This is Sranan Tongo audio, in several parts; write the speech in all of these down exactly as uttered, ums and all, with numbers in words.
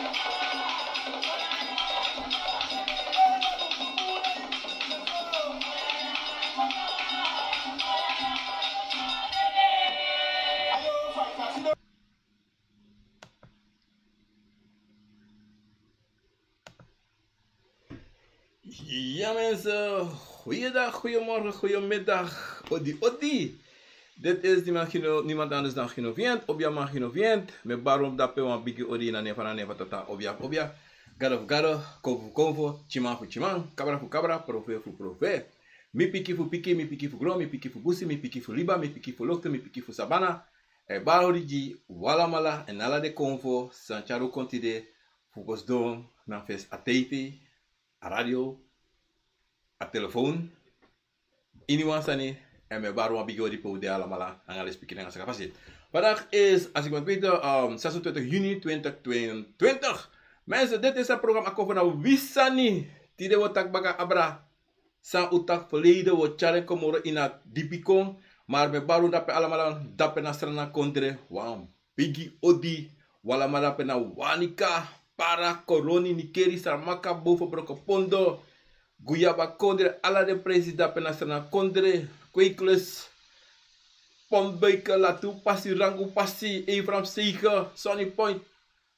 Ja, mensen, goeiedag, goeiemorgen, goeiemiddag, odi, odi. Dit is niemand, Gino, niemand anders dan Gino Vient, Obiaman Gino Vient. Mi e bari un dape wan bigi odi na nen fu na nen fu tata, Obia fu Obia, Gado fu Gado, Konfo fu Konfo, Tyiman fu Tyiman, Kabra fu Kabra, Profeti fu Profeti. Mi piki fu piki, mi piki fu gron, mi piki fu busi, mi piki fu liba, mi piki fu loktu, mi piki fu sabana. E bari odi gi un alamala, èn ala den konfo san tyari un kon tide, fu kon sidon na fesi a tv, a radio, a telefoon, ini wan sani, èn mi e bari wan bigi odi pe un de alamala, nanga lespeki nanga saka fasi. Vandaag is, als ik me weet, um, zesentwintig juni twintig tweeëntwintig. Mensen, dit is het programma Konfo na Wi Sani. Tide wi o taki baka abra san un taki verleden, wi o tyari en kon moro ini a dipi kon. Maar mi e bari un dape alamala, dape na Sranan kondre, wan bigi odi. Un alamala dape na Wanica, Para, Coronie, Nickerie, Saramacca, Boven, Brokopondo, Guyaba kondre, ala den presi dape na Sranan kondre, Kweeklus, Pontbuiken, Latour Passy, Rangoon Passy, Abraham Sege, Sunny Point,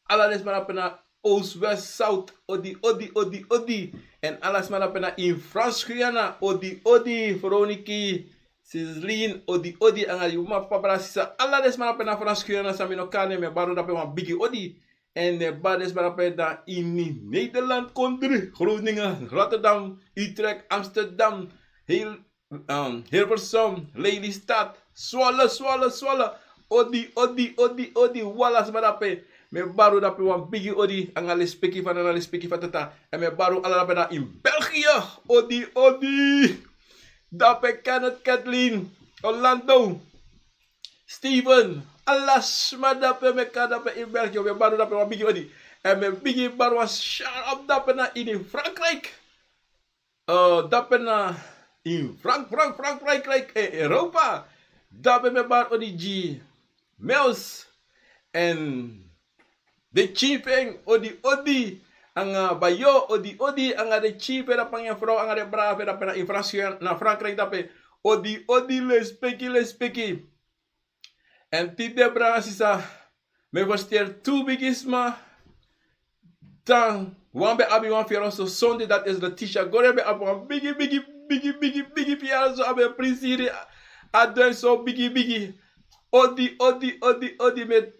ala den sma dape na Oost, West, South, odi, odi, odi, odi. Èn ala sma dape na ini Frans Guyana, odi, odi, Veroniki, Sislin, odi, odi, nanga yu mama, papa, brada, sisa, ala den sma dape na Frans Guyana, san mi no kan nen, mi e bari un dape wan bigi odi. Èn mi e bari den sma dape na ini Nederland kondre, Groningen, Rotterdam, Utrecht, Amsterdam, heel um, Hilversum, Lelystad, Zwolle, Zwolle, Zwolle. Odi, odi, odi, odi, un ala sma dape. Mi e bari un dape wan bigi odi, nanga lespeki fu Gado, nanga lespeki fu Tata. Èn mi e bari un ala dape na ini België. Odi, odi. Dape Kenneth, Kathleen, Orlando, Steven. Ala sma dape, mi e kari dape ini België. Mi e bari un dape wan bigi odi. Èn mi e bigin bari wan shout out dape na ini Frankrijk. Uh, dape na ini Frank, Frank, Frank, Frankrijk, eh, Europa. Dape mi e bari odi gi Mels. Èn den pikin fu en, odi, odi. Nanga Bayo, odi, odi. Nanga den pikin fu en dape, nanga en frow, nanga den brada fu en dape na ini Frans, na Frankrijk dape. Odi, odi, lespeki, lespeki. Èn tide, brada, sisa, mi e fersiteri tu bigisma. Dan wan ben abi wan fiaroso sonde, dati is Letitia Gore, ben abi wan bigi, bigi, bigi, bigi, bigi fiaroso, a ben prisiri a, a du en so bigi, bigi. Odi, odi, odi, odi, mi e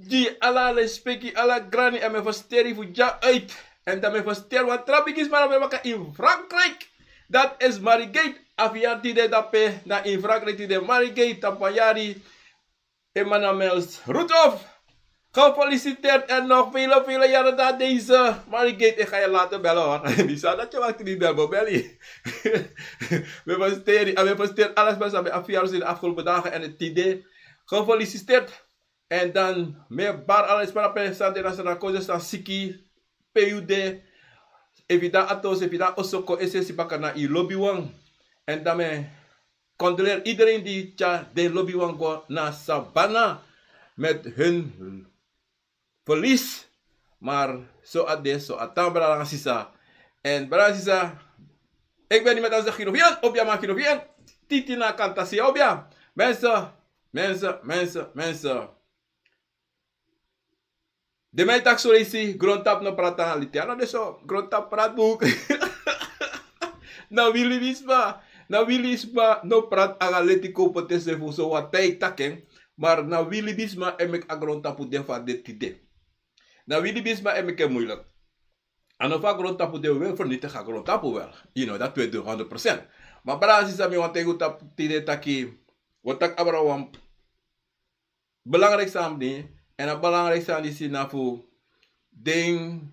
gi ala lespeki, ala grani, èn mi e fersiteri fu dya uit. Èn dan mi e fersiteri wan tra bigisma na mi e waka ini Frankrijk. Dati is Marigate, a fiyari tide dape na ini Frankrijk tide, Marigate, tapu a yari. Emmanuel Rudolph. Gefeliciteerd en nog vele, vele jaren na deze. Marigate, ik ga je later bellen, hoor. Mi sa dati yu wakti mi bel, mi o bel yu. Mi e fersiteri, a, mi e fersiteri ala sma san ben abi fiaroso ini de afgelopen dagen èn tide. Gefeliciteerd. Èn dan mi e bari ala sma dape san de na Sranan kondre, san siki, pe yu de, efu yu de na Atos, efu yu de na Osoko, esi, esi baka na yu lobiwan. Èn dan mi e condoleer iedereen di tyari den lobiwan go na sabana met hun verlies. Maar so a de, so a tan, brada nanga sisa. Èn brada nanga sisa, ik ben niet met aan de Giro Vian, Obia man Giro Vian. Titi na kanta si Obia. Mensen, mensen, mensen, mensen. Den man e taki so leisi, grontapu no prati nanga leti. A no de so, grontapu prati bun. Na wi libisma, na wi libisma no prati nanga leti kon poti en srefi so wan tide taki en. Maar na wi libisma e meki a grontapu de fa a de tide. Na wi libisma e meki en moeilijk. A no fa a grontapu de, wi wil vernietig a grontapu wel. You know, dat we doen, honderd procent. Maar brada, sisa, mi wani taigi un tapu tide taki, wi o taki abra wan belangrijk sani, èn a belangrijk sani disi na fu den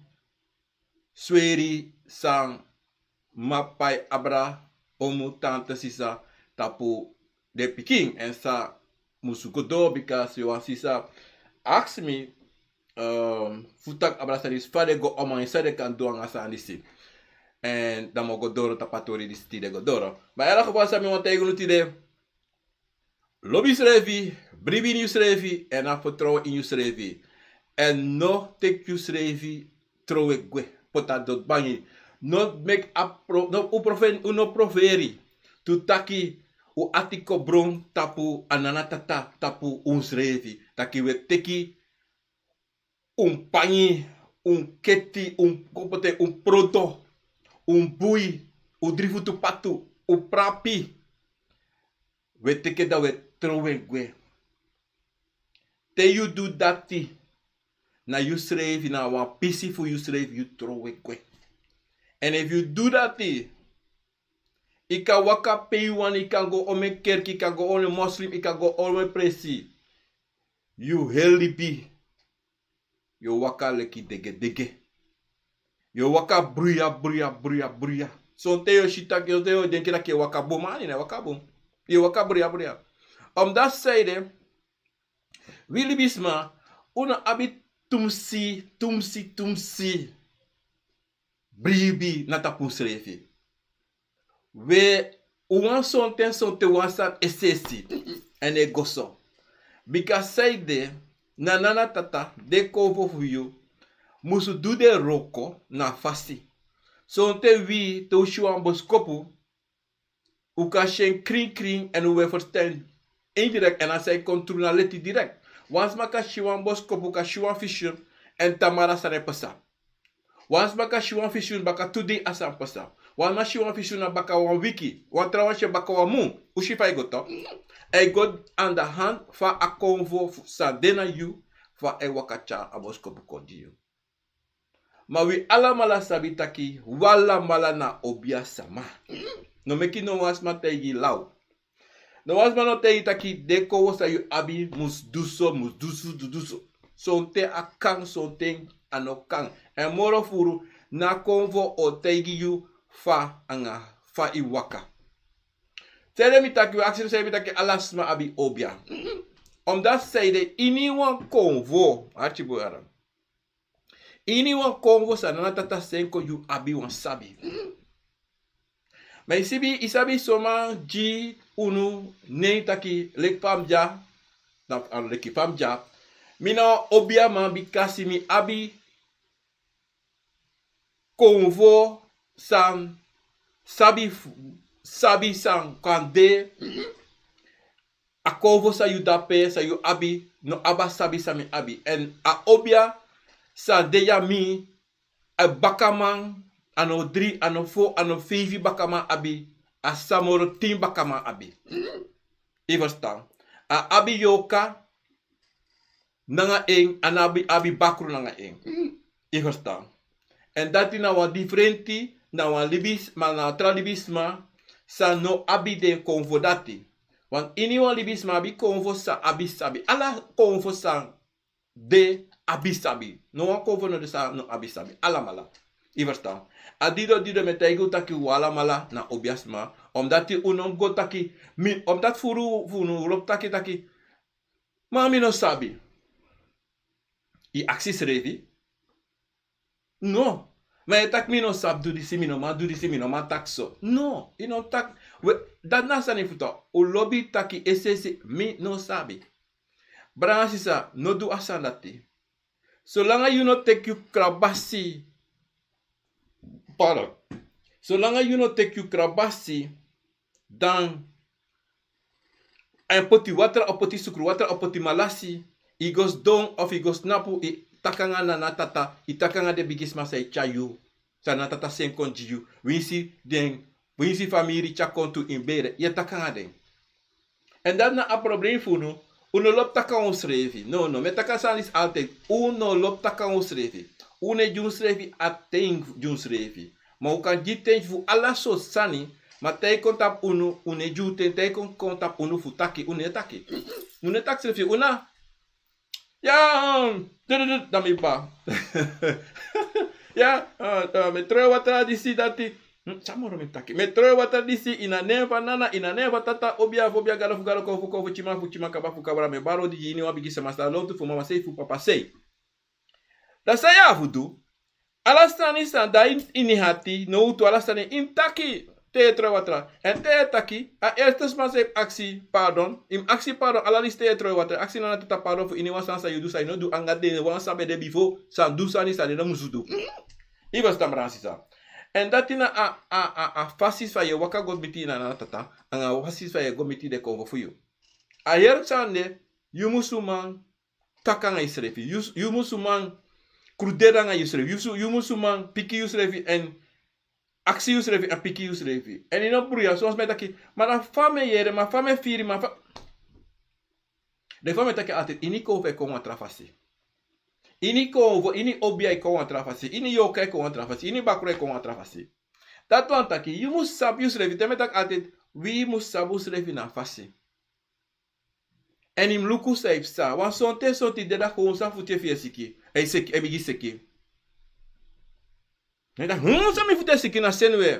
sweri san mama, p'pa e abra, omu, tante, sisa, tapu den pikin, èn san musu go doro, bika wan sisa aksi mi, ehm, fu taki abra sani disi, fa den go omeni, san den kan du nanga sani disi. Èn dan mi o go doro tapu a tori disi tide go doro. Ma in elk geval san mi wani taigi unu tide, lobi yusrefi, bribi ini yusrefi, èn abi vertrouwen ini yusrefi. Èn no teki yusrefi trowe gwe, poti a doti bangi. No meki a pro-, no, un profe-, un no proferi. Tu taki un ati kon bron tapu a nana tata, tapu unsrefi. Taki un e teki un pangi, un keti, un kopote, un proto, un bui, un dri futu patu, un prapi. Un e teki en dan un e trowe gwe. Te yu du dati, na yusrefi, na wan pisi fu yusrefi yu trowe gwe. Èn efu yu du dati, yu kan waka pe yu wani, yu kan go omeni kerki, yu kan go omeni moslim, yu kan go omeni presi. Yu heri libi. Yu o waka leki degedege. Yu o waka bruya, bruya, bruya, bruya. Sonten yu o si taki, sonten yu o denki taki yu e waka bun, ma a no e waka bun. Yu e waka bruya, bruya. Omdati sanede, wi libisma, un no abi tumsi, tumsi, tumsi bribi na tapu unsrefi. We, un wani sonten, sonten wan sani e sesi, èn e go so. Bika sanede, na nana tata, den konfo fu yu musu du den wroko na fasi. Sonten wi, te un si wan boskopu, un kan si en krin krin èn un e ferstan en direkt, èn a sani e kon tru na leti direkt. Wan sma kan si wan boskopu, un kan si wan visioen, èn tamara a sani e pasa. Wan sma kan si wan visioen baka tu dei a sani pasa. Wan sma si wan visioen na baka wan wiki. Wan trawan si en baka wan mun. Un si fa a e go toch. A e go hand aan hand fa a konfo fu san de na yu, fa a e waka tyari a boskopu kon gi yu. Ma wi alamala sabi taki, wi alamala na obiasma. No meki no wan sma taigi yu law. No wan sma no taigi yu taki den konfo san yu abi mus du so, mus du so, du, du so. Sonten a kan, sonten a no kan. Èn moro furu, na konfo o taigi yu fa anga fa yu waka. Sanede mi taki, wi aksi, sanede mi taki ala sma abi obia. Omdati sanede, ini wan konfo, arki bun, yere. Ini wan konfo san nana tata seni kon, yu abi wan sabi. Ma yu sabi, yu sabi, son man gi unu nen taki leki fa mi de ya, na, a leki fa mi de ya. Mi na wan obiaman bikasi mi abi konfo san sabi fu, sabi san kan de. A konfo san yu de ape, san yu abi, no abi a sabi san mi abi. Èn a obia san de ya, mi, a bakaman, a no dri, a no fo, a no feifi bakaman abi, a sa moro tin bakaman abi. Yu ferstan? A abi yorka nanga en, a no abi, abi bakru nanga en. Yu ferstan? Èn dati na wan difrenti, na wan libis-, ma na tra libisma san no abi den konfo dati. Want ini wan libisma abi konfo san abi sabi. Ala konfo san de abi sabi. No wan konfo no de san no abi sabi. Alamala. Yu ferstan? A dido, dido mi e taigi un taki wi alamala na obiasma. Omdati un no go taki, mi, omdati furu fu unu lobi taki taki, ma mi no sabi. Yu aksi yusrefi? No. Ma yu e taki mi no sabi du disi, mi no man du disi, mi no man taki so. No, yu no taki. We, dati na sani fu tok. Un lobi taki es'esi mi no sabi. Brada, sisa, no du a sani dati. Solanga yu no teki yu krabasi. Pardon. Solanga yu no teki yu krabasi, dan a e poti watra, a poti sukru watra, a poti malasi, yu go sidon of yu go snapu, yu taki anga nana tata, yu taki anga den bigisma san e tyari yu, san nana tata seni kon gi yu, winsi den, winsi famiri tyari kon tu ini bere, yu e taki anga den. Èn dati na a problem fu unu. Un no lobi taki anga unsrefi. No, no, mi e taki a sani disi altijd. Un no lobi taki anga unsrefi. Un no e gi unsrefi a ten gi unsrefi. Ma un kan gi ten fu ala sortu sani. Ma te a e kon tapu unu, un no e gi un ten, te a e kon, kon tapu unu fu taki, un no e taki. Un no e taki srefi, un na. Ya, um, du, du, du, dan mi ba. Ya, ah, ah, mi e trowe watra disi dati. Hmm, san moro mi e taki. Mi e trowe watra disi ini a nen fu a nana, ini a nen fu a tata, obia fu obia, gado fu gado, konfo fu konfo, tyiman fu tyiman, kaba fu kaba. Mi e bari odi gi iniwan bigisma san de lontu fu mama sei, fu papa sei. Dan san yu abi fu du, ala sani san de ini, ini yu ati, nowtu, ala sani ini taki. te yu e tron e watra. Èn te yu e taki, a erste sma san yu mus aksi pardon, yu mus aksi pardon ala disi te yu e tron e watra. Aksi Nana Tata pardon fu iniwan sani san yu du, san yu no du anga den wan san ben de bifo, san du sani san den no musu du. Yu e ferstan, brada nanga sisa? Èn dati na a, a, a, a fasi fa yu e waka go miti Nana Tata, anga a fasi fa yu e go miti den konfo fu yu. A heri sani de, yu musu man taki anga yusrefi. Yu, yu musu man kruderi anga yusrefi. Yu su, yu musu man piki yusrefi èn aksi yusrefi èn piki yusrefi. Èn yu no bruya, son sma e taki, ma na fa mi e yere, ma fa mi e firi, ma fa. Den fa mi e taki altijd, ini konfo e kon wan tra fasi. Ini konfo, ini obia e kon wan tra fasi. Ini yorka e kon wan tra fasi. Ini bakru e kon wan tra fasi. Dati wani taki, yu musu sabi yusrefi, te mi e taki altijd, wi musu sabi usrefi na fasi. Èn yu mus luku san e psa. Wan sonten sonten yu de, da kon san futu e firi siki. Ai seki, ai bigin seki. Ne da, hmm, san mi futu e siki na seni we.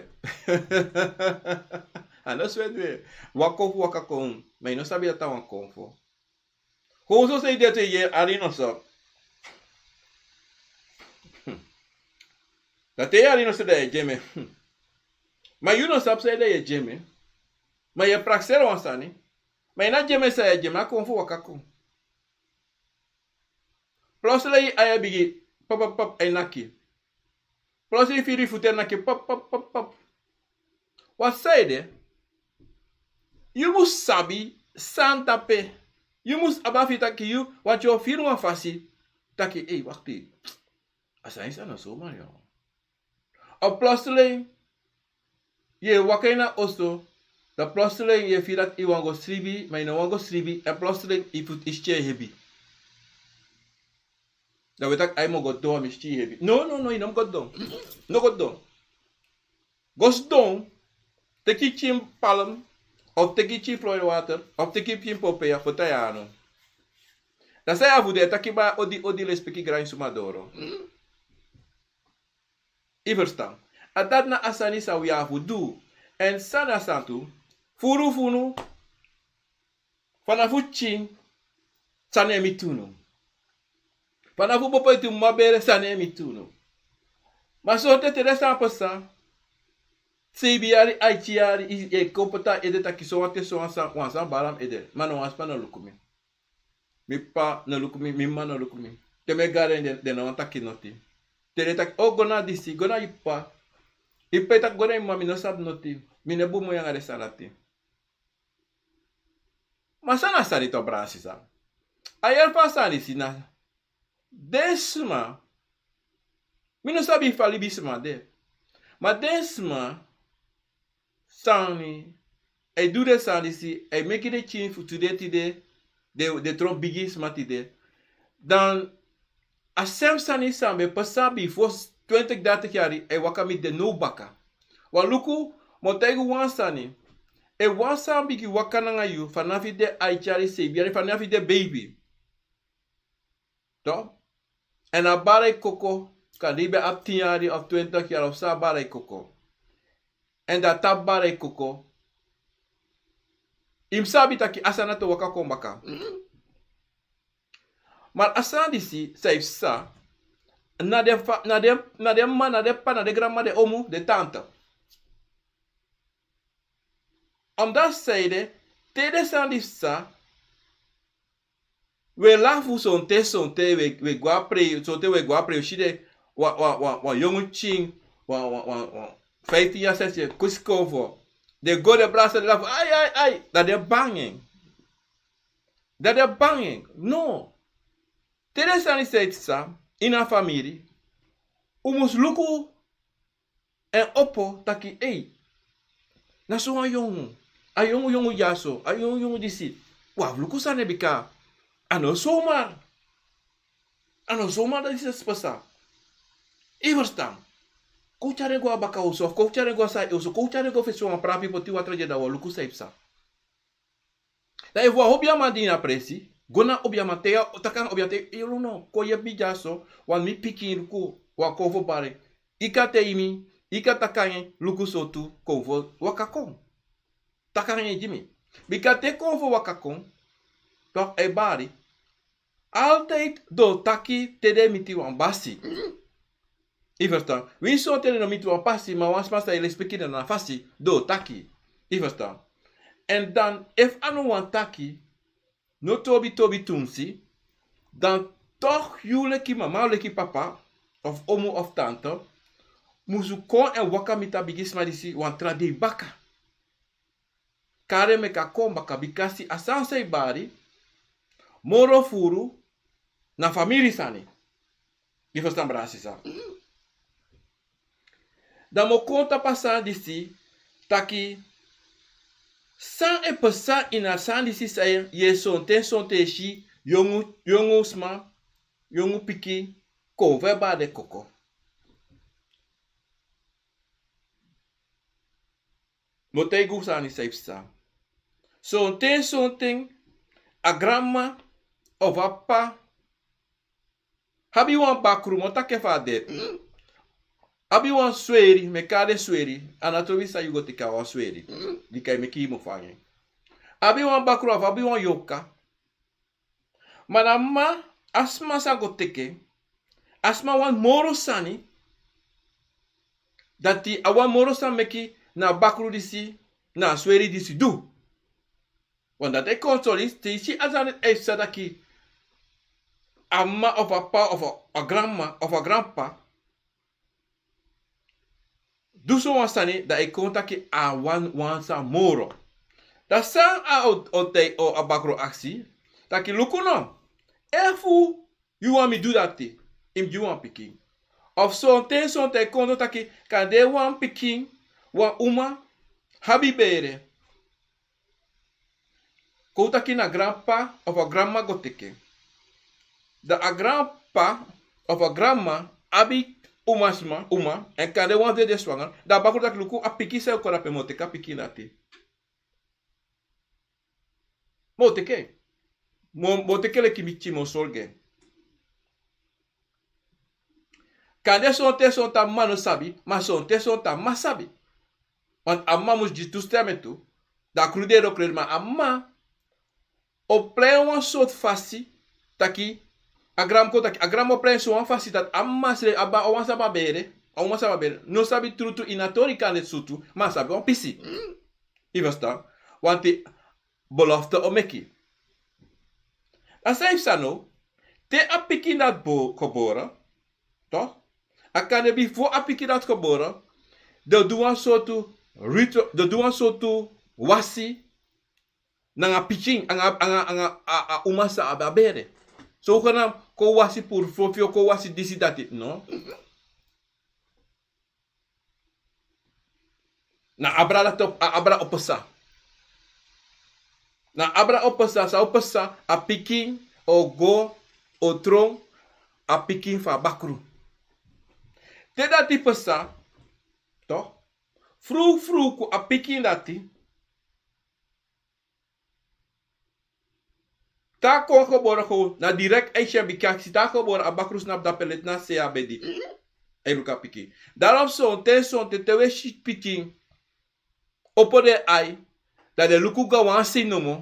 A no seni we. Wan konfo waka kon, ma yu no sabi dati a wan konfo. Kon so san yu de te yu e ari noso. Hmm. Da te yu e ari noso da yu e dyeme. Hmm. Ma yu no sabi san ede yu e dyeme. Ma yu e prakseri wan sani. Ma yu na dyeme san yu e dyeme, a konfo waka kon. Plotseling yu ai e bigin pap, pap, pap, ai naki. Plotseling yu firi yu futu e naki pap, pap, pap, pap. Wan sani ede, yu mus sabi san tapu en. Yu mus abi a firi taki yu, want yu o firi wan fasi taki, ei, wakti. A sani san no so mari. Of plotseling yu e waka ini a oso, da plotseling yu e firi dati yu wani go sribi, ma yu no wani go sribi, èn plotseling yu futu, yu sikin e hebi. Da wi e taki, ai, mi o go sidon, mi sikin hebi. No, no, no, yu no mus go sidon. No go sidon. Go sidon, teki yu pikin palm, of teki yu pikin vloeiwater, of teki yu pikin pompeya, poti na yu anu. Da san yu abi fu du, e taki baya odi, odi, lespeki, gransi suma doro. Yu ferstan? A dati na a sani san wi abi fu du. Èn san na san tu, furu fu unu, fanafu pikin, sani e miti unu. Fanafu bopo ete mama bere, sani e miti unu. Ma sonten te den sani pasa, seibi yari, aiti yari, yu e kon poti na ede taki sowan ten sowan sani, wan sani bari na mi ede. Ma no wan sma no luku mi. Mi p'pa no luku mi, mi m'ma no luku mi. Te mi e go na den, den no wani taki noti. Te den taki, o, go na disi, go na yu p'pa. Yu p'pa e taki go na yu m'ma, mi no sabi noti. Mi no e bun moi anga den sani dati. Ma san na a sani tu, brada nanga sisa? A heri fu a sani disi na den sma, mi no sabi fa libisma de. Ma den sma san e du den sani disi, e meki den pikin fu tide tide, den, den tron bigi sma tide. Dan a sem sani san ben pasa bifo twenti, dertig yari, e waka miti den now baka. Wan luku, mi o taigi wan sani. Efu wan sani bigin waka nanga yu, fanafu yu de aiti yari, seibi yari, fanafu yu de beibi. Toch? Èn a bari yu koko, kande yu ben abi tin yari of twenti yari of san, a bari yu koko. Èn dan a tapu bari yu koko. Yu mus sabi taki a sani dati o waka kon baka. Ma a sani disi san e psa, na den fa, na den, na den m'ma, na den p'pa, na den granmama, den omu, den tante. Omdat san ede, te den sani disi psa, wi e lafu sonten, sonten wi e, wi e go a prei, sonten wi e go a prei, wi si den wan, wan, wan, wan yongu pikin, wan, wan, wan, wan fiftin yari, siksi yari, kusi konfo. Den go, den brasa, den lafu, ai, ai, ai, dan den banga en. Dan den banga en. No. Te den sani disi e psa ini a famiri, un mus luku èn opo taki, ei, na so wan yongu, a yongu yongu dyaso, a yongu yongu disi. Un abi luku sani, bika a no somar. A no somar dati disi e pasa. Yu ferstan? Kon tyari en go a baka oso, of kon tyari en go a sai oso, kon tyari en go fesi wan prapi, poti watra gi en, dan un o luku san e psa. Dan efu wan obiaman de ini a presi, go na obiaman, taigi, taki nanga obiaman taki, yu no, kon yepi mi dyaso, want mi pikin luku wan konfo bari. Yu kan taigi mi, yu kan taki nanga en, luku sortu konfo waka kon. Taki nanga en gi mi. Bika te konfo waka kon, toch, a e bari. Altijd den o taki te den miti wan basi. Yu ferstan? Winsi sonten den no miti wan pasi, ma wan sma san e lespeki den na fasi, den o taki. Yu ferstan? Èn dan efu a no wani taki, no tobi tobi tumsi, dan tok' yu leki mama, leki papa, of omu of tante, musu kon èn waka miti a bigi sma disi wan tra dei baka. Kari en meki a kon baka, bikasi a sani san yu bari moro furu na famiri sani. Yu ferstan, brada, sisa? Dan mi o kon tapu a sani disi, taki san e pasa ini a sani disi, san yu e sonten sonten e si yongu, yongu sma, yongu pikin, kon fu e bari den koko. Mi o taigi un sani san e psa. Sonten sonten a granma of a p'pa abi wan bakru, mi o taki en fu a de. Abi wan sweri, mi e kari en sweri, a no trobi san yu go teki a wan sweri. Di kan e meki yu mofu anga en. Abi wan bakru of abi wan yorka. Ma na mama, a sma sa go teki en, a sma wani moro sani, dati a wani moro sani meki na a bakru disi, na a sweri disi du. Want dati e kon sori, te yu si a sani e psa taki a mama of a p'pa of a, a granma of a granp'pa du so wan sani, dan e kon taki a wani wan sani moro. Dan san a o, o tei, o, a bakru aksi, taki luku no, efu yu wani mi du dati, yu mus gi wan pikin. Of sonten sonten e kon taki kande wan pikin, wan uma abi bere. Kon taki na granp'pa of a granma go teki en. Dan a granp'pa of a granma abi uma sma, uma, èn kande wan fu den de swanger, dan a bakru taki luku, a pikin san e kon na pe, mi o teki a pikin dati. Mi o teki en. Mi o, mi o teki en leki mi pikin, mi o sorgu en. Kande sonten sonten a mama no sabi, ma sonten sonten a mama sabi. Want a mama mus gi toestemming tu, dan a kru de e dokreri, ma a mama o prei wan sortu fasi, taki, a granma kon taki, a granma o prei so wan fasi dati a mama srefi, a ba, a wan san abi a bere, a uma san abi a bere, no sabi trutru ini a tori kande sutu, ma a sabi wan pisi. Yu ferstan? Want belofte o meki. A san e psa now, te a pikin dati bo, gebore, toch? A kande bifo a pikin dati gebore, den o du wan sortu ritual, den o du wan sortu wasi nanga pikin, anga, anga, anga a, a uma san abi a bere. So, kon wasi puru fofi, kon wasi disi dati, no? Na abra dati o, a abra o pasa. Na abra o pasa, san o pasa, a pikin o go, o tron a pikin fu a bakru. Te dati pasa, toch, fru, fruku a pikin dati, te a kon gebore, kon na direct a e si en, bika te a gebore, a bakru snapu dape, leti na sei a bedi. A e luku a pikin. Daarom sonten sonten te un e si pikin opo den ai, dan den luku gawansi nomo.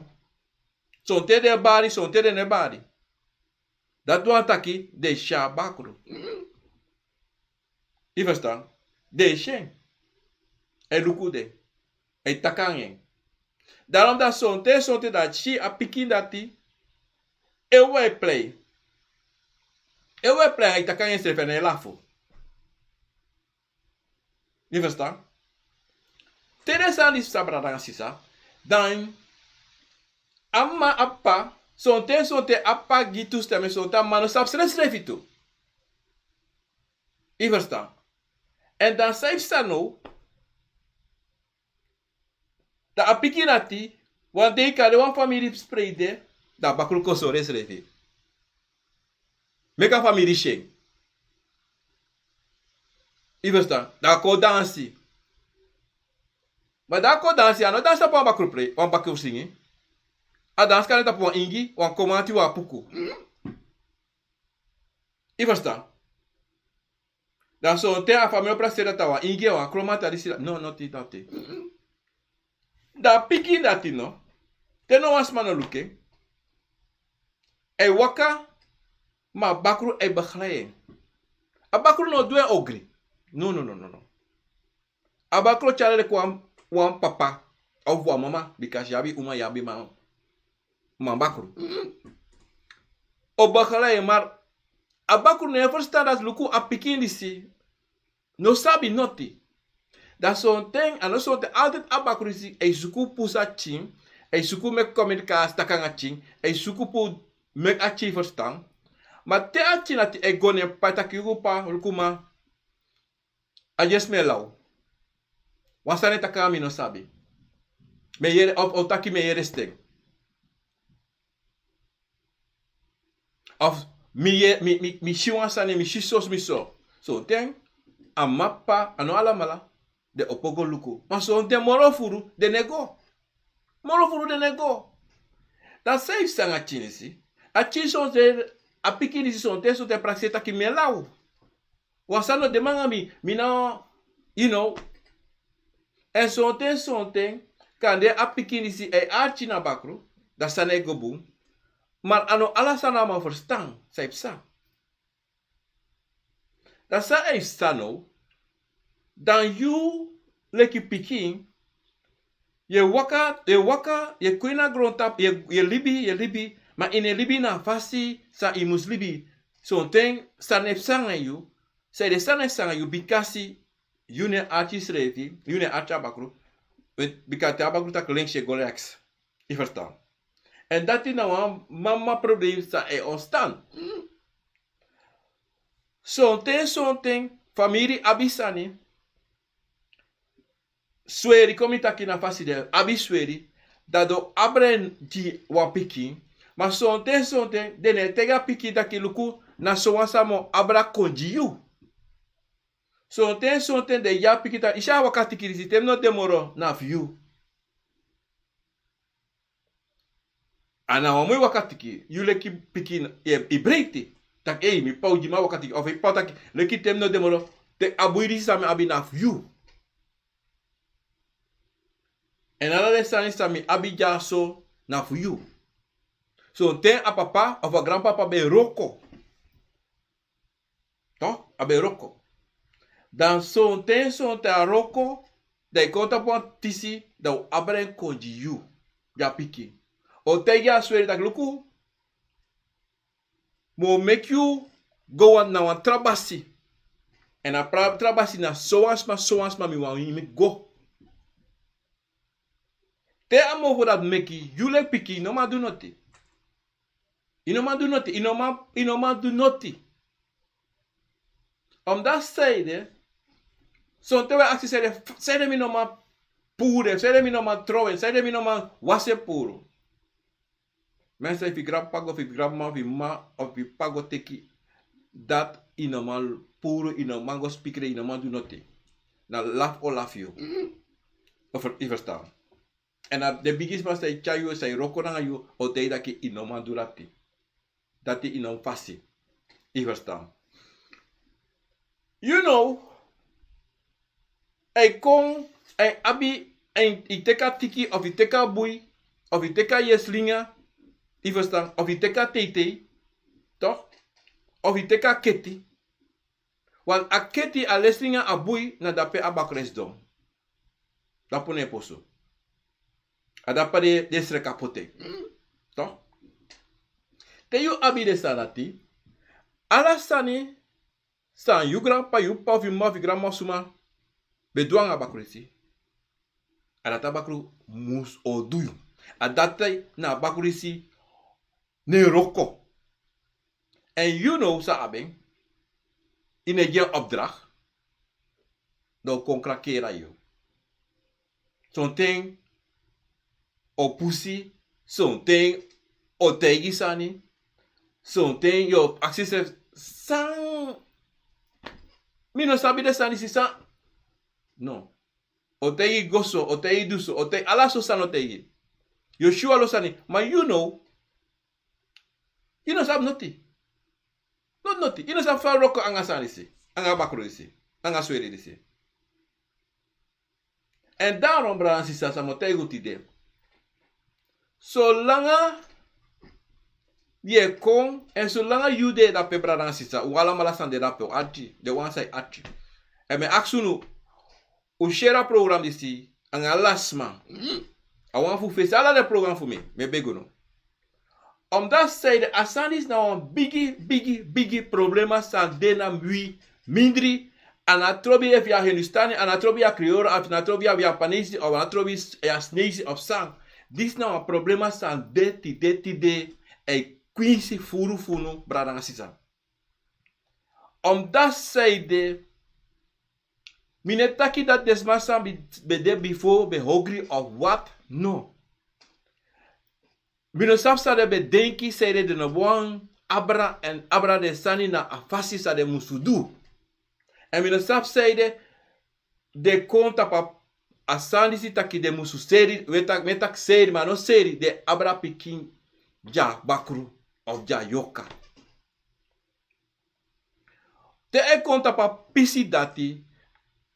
Sonten den e bari, sonten den no e bari. Dati wani taki den si a bakru. Yu ferstan? Den si en. A e luku den. A e taki anga en. Daarom dan sonten sonten dan a si a pikin dati, e wai plei. E wai plei, a e taki anga ensrefi, a no e lafu. Yu ferstan? Te den sani disi psa, brada nanga sisa, dan a mama, a p'pa, sonten sonten a p'pa gi toestemming, sonten a mama no sabi srefsrefi tu. Yu ferstan? Èn dan san e psa now, dan a pikin dati, wan dei kande wan famiri spreide, dan a bakru kon sori ensrefi. Meki a famiri si en. Yu ferstan? Dan a kon dansi. Ma dan a kon dansi, a no dansi tapu wan bakru plei, wan bakru singi. A dansi kande tapu wan ingi, wan komanti, wan puku. Yu ferstan? Dan sonten a famiri o prakseri dati a wan ingi, wan komanti, a disi, no, no, ti, no, ti. Dan a pikin dati no, te no wan sma no luku en, a e waka, ma a bakru e begeleid en. A bakru no du en ogri. No, no, no, no, no. A bakru o tyari leki wan, wan papa of wan mama, bika si abi uma, yu abi man, man bakru. O bakala e mar. A bakru no e ferstan dati luku a pikin disi no sabi noti. Dan sonten, a no sonten, altijd a bakru disi e suku puru a tyin, e suku meki komunikasi taki nanga tyin, e suku puru meki a tyin ferstan. Ma te a tyin dati e go na en p'pa e taki luku p'pa, luku mama, a dyesi mi e law. Wan sani e taki nanga mi no sabi. Mi e yere, of, of taki mi e yere sten. Of mi ye, mi, mi, mi si wan sani, mi si so, mi so. Sonten a mama, p'pa, a no alamala den opo go luku. Ma sonten moro furu den no e go. Moro furu den no e go. Dan san e psa nanga a tyin disi? A tyin sonten, a pikin disi sonten, sonten prakseri taki mi e law. Wan sani no de nanga mi, mi no, you know. Èn sonten, sonten, kande a pikin disi e arki na bakru, dan sani e go bun. Ma a no ala sani a man ferstan san e psa. Dan san e psa now? Dan yu leki pikin, yu e waka, yu e waka, yu e kon ini a grontapu, yu e, yu e libi, yu e libi, ma yu no e libi na a fasi san yu mus libi. Sonten sani e psa nanga yu, san ede sani e psa nanga yu, bikasi yu no e arki yusrefi, yu no e arki a bakru, bika te a bakru taki links yu e go rechts. Yu ferstan? Èn dati na wan mama problem san e ontstaan. Sonten, sonten, famiri abi sani. Sweri kon mi taki na fasi den abi sweri, dan den o abra en gi wan pikin. Ma sonten, sonten, den no e taigi a pikin taki luku, na sowan sma o abra kon gi yu. Sonten, sonten, den e gi a pikin taki, yu si a wakatiki disi, te mi no de moro, na fu yu. A na wan moi wakatiki, yu leki pikin, yu e, yu e breiti. Taki, ei, mi p'pa o gi mi a wakatiki, of yu p'pa o taki, leki te mi no de moro, te a bui disi san mi abi na fu yu. Èn ala den sani san mi abi dyaso na fu yu. Sonten a papa, of a granpapa ben wroko. Toch, a ben wroko. Dan sonten, sonten a wroko, dan yu kon tapu wan tisi, dan un abra en kon gi yu, gi a pikin. O taigi a sweri taki luku, mi o meki yu go wan, na wan tra basi. Èn a pra-, tra basi na sowan sma, sowan sma mi wani yu meki go. Te a mofo dati meki, yu leki pikin, yu no man du noti. Yu no man du noti, yu no man, yu no man du noti. Omdat sanede, sonten wi e aksi sanede, sanede mi no man puru en, sanede mi no man tron en, sanede mi no man wasi en puru. Mensen, efu yu granp'pa go, efu yu granmama, efu yu mama, efu yu p'pa go teki, dati yu no man puru, yu no man go spikri, yu no man du noti. Na lafu o lafu yu. Yu ferstan? Èn a den bigisma san e tyari yu, san e wroko nanga yu, o taigi yu taki yu no man du dati. Dati yu no man fasi. Yu ferstan? Yu now, a e kon, a e abi, a e, yu teki a tiki, of yu teki a bui, of yu teki a yeslinga, yu ferstan, of yu teki a teitei, toch? Of yu teki a keti. Want a keti, a leslinga, a bui, na dape a bakru e sidon. Dape na en posu. A dape den, den sreka poti en. Toch? Te yu abi den sani dati, ala sani san yu granp'pa, yu p'pa, of yu mama, of yu granmama, suma ben du nanga a bakru disi, a dati a bakru mus o du yu. A dati na a bakru disi ne wroko. Èn yu now san abi en, yu no e gi en opdracht, dan a o kon krakeri na yu. Sonten a o pusu, sonten a o taigi sani, sonten yu o aksi yusrefi san, mi no sabi den sani disi san. No. A o taigi go so, a o taigi du so, a o taigi ala so sani, a o taigi. Yu o si wan lo sani, ma yu now, yu no sabi noti. Noti, noti. Yu no sabi fa wroko nanga sani disi, nanga bakru disi, nanga sweri disi. Èn daarom, brada nanga sisa, san mi o taigi unu tide. Solanga Yu e kon, èn solanga yu de dape, brada nanga sisa, un alamala san de dape, un ati, den wan san e ati. Èn mi e aksi unu, un share a program disi anga ala sma. A wan fu fesi ala den program fu mi, mi e begi unu. Omdati seide, a sani disi na wan bigi, bigi, bigi problema san de na wi mindri. A no trobi efu yu a Hindustani, a no trobi yu a Krioro, efu a no trobi yu a Yapanesi, of a no trobi yu a Sinesi of san. Disi na wan problema san de tide, tide, e kwinsi furu fu unu, brada nanga sisa. Omdati seide, mi no e taki dati den sma san ben de bifo ben hogri of wat, no. Mi no sabi san den ben denki, seide den no wani abra, èn abra den sani na a fasi san den musu du. Èn mi no sabi seide den kon tapu a sani disi taki den musu seri, we taki, mi e taki seri, ma a no seri, den abra pikin dya bakru of dya yorka. Te a e kon tapu a pisi dati,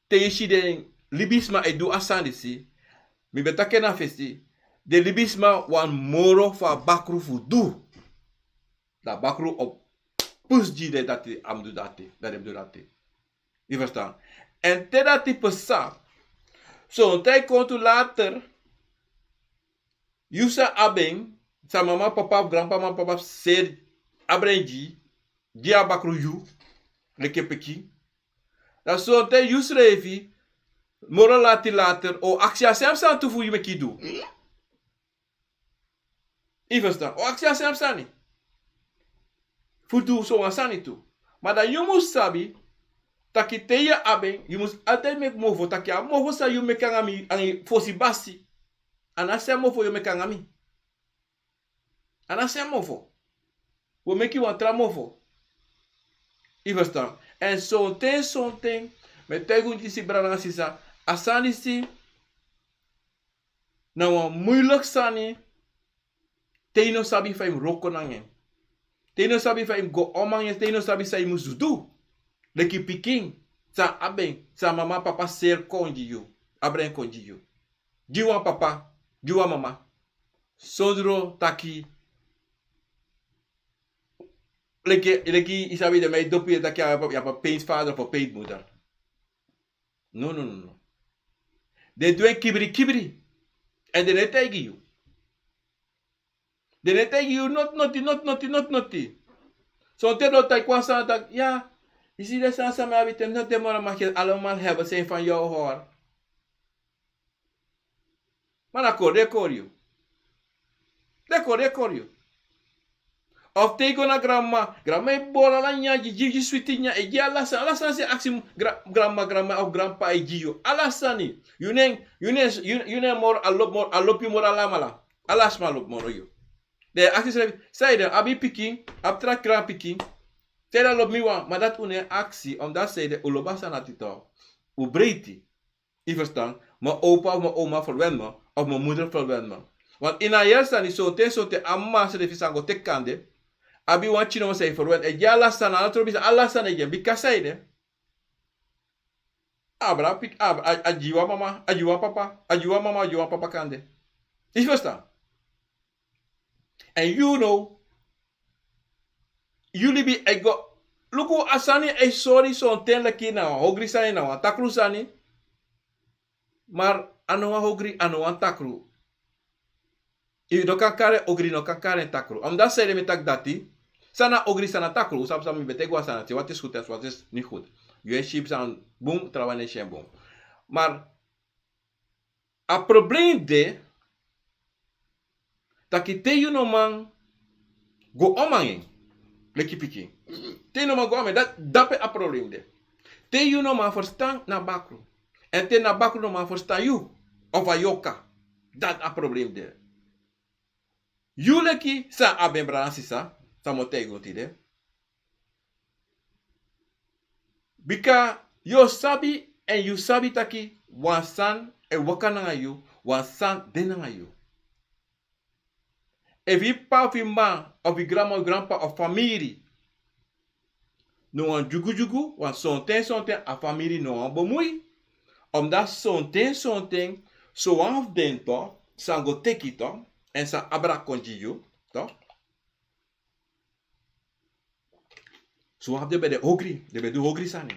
te yu si den libisma e du a sani disi, mi ben taki en na fesi, den libisma wani moro fu a bakru fu du. Dan bakru o pusu gi den dati, a mus du dati, dan den mus du dati. Yu ferstan? Èn te dati pasa, sonten a e kon tu later, yu sa abi en, san mama, papa, of granpa, mama, papa seri, abra en gi, gi a bakru yu, leki pikin. Dan sonten yu srefi, moro lati later, o aksi a sem sani tu fu yu meki du. Yu ferstan? O aksi a sem sani fu du so wan sani tu. Ma dan yu mus sabi taki te yu abi en, yu mus altijd meki mofo taki a mofo san yu meki anga mi, anga yu fosi basi. A no a sem mofo yu meki anga mi. A no a sem mofo. Wi o meki wan tra mofo. Yu ferstan? Èn sonten, sonten, mi e taigi unu disi, brada nanga sisa, a sani disi na wan muiliki sani, te yu no sabi fa yu mus wroko nanga en. Te yu no sabi fa yu mus go om nanga en, te yu no sabi san yu mus du. Leki pikin, san abi en, san mama, papa seri kon gi yu, abra en kon gi yu. Gi wan papa, gi wan mama. Sondro taki, leki, leki yu sabi den man e dopu yu taki yu abi, yu abi paint vader of paint moeder. No, no, no, no. Den du en kibri kibri. Èn den no e taigi yu. Den no e taigi yu noti, noti, noti, noti, noti, noti. Sonten den o taigi wan sani taki, ya, yu si den sani san mi abi, te mi no de moro, mag je allemaal hebben, zijn van jou hoor. Ma na kori den e kori yu. Den e kori den e kori yu. Of te yu go na granma, granma e bori ala nyanyan gi yu, gi yu switi nyanyan, e gi yu ala sani, ala sani san yu aksi, gra-, granma, granma of granpa e gi yu. Ala sani. Yu no en, yu no en, yu, yu no en moro, a lobi moro, a lobi yu moro alamala. Ala sma lobi moro yu. Den e aksi srefi, sanede, abi pikin, abi tra granpikin. Sanede a lobi mi wan, ma dati un no e aksi, omdati sanede, un lobi a sani dati tu. Un breiti. Yu ferstan? Mijn opa of mijn oma verwend me, of mijn moeder verwend me. Want ini a yere sani, sonten, sonten a mama srefi san go teki kande, abi wan pikin san e verwend. E gi en ala sani, ala trobi san, ala sani e gi en. Bika sanede? Abra pik-, abra, a, a gi wan mama, a gi wan papa, a gi wan mama, a gi wan papa kande. Yu ferstan? Èn yu now, yu libi e go. Luku, a sani e sori sonten leki na wan ogri sani, na wan takru sani. Ma a no wan ogri, a no wan takru. Yu no kan kari en ogri, no kan kari en takru. Omdati sanede mi taki dati, san na ogri, san na takru, un sabi san mi ben taigi wan sani, te wat is goed en wat is niet goed. Yu e si san bun, trawan e si en bun. Ma a probleem de, taki te yu no man go om nanga en, leki pikin. Te yu no man go om nanga en, da-, dape a probleem de. Te yu no man ferstan na bakru. Èn te na bakru no man ferstan yu, of a yorka, dati a probleem de. Yu leki san a ben, brada nanga sisa, san mi o taigi unu tide. Bika yu o sabi, èn yu sabi taki wan sani e waka nanga yu, wan sani de nanga yu. Efu yu p'pa, efu yu m'ma, efu yu granma, efu yu granpa, efu famiri no wani dyugudyugu, want sonten, sonten a famiri no wani bemui. Omdati sonten, sonten, sowan fu den tu san go teki tu, èn san abra kon gi yu tu. Son abi den ben de ogri, den ben du ogri sani.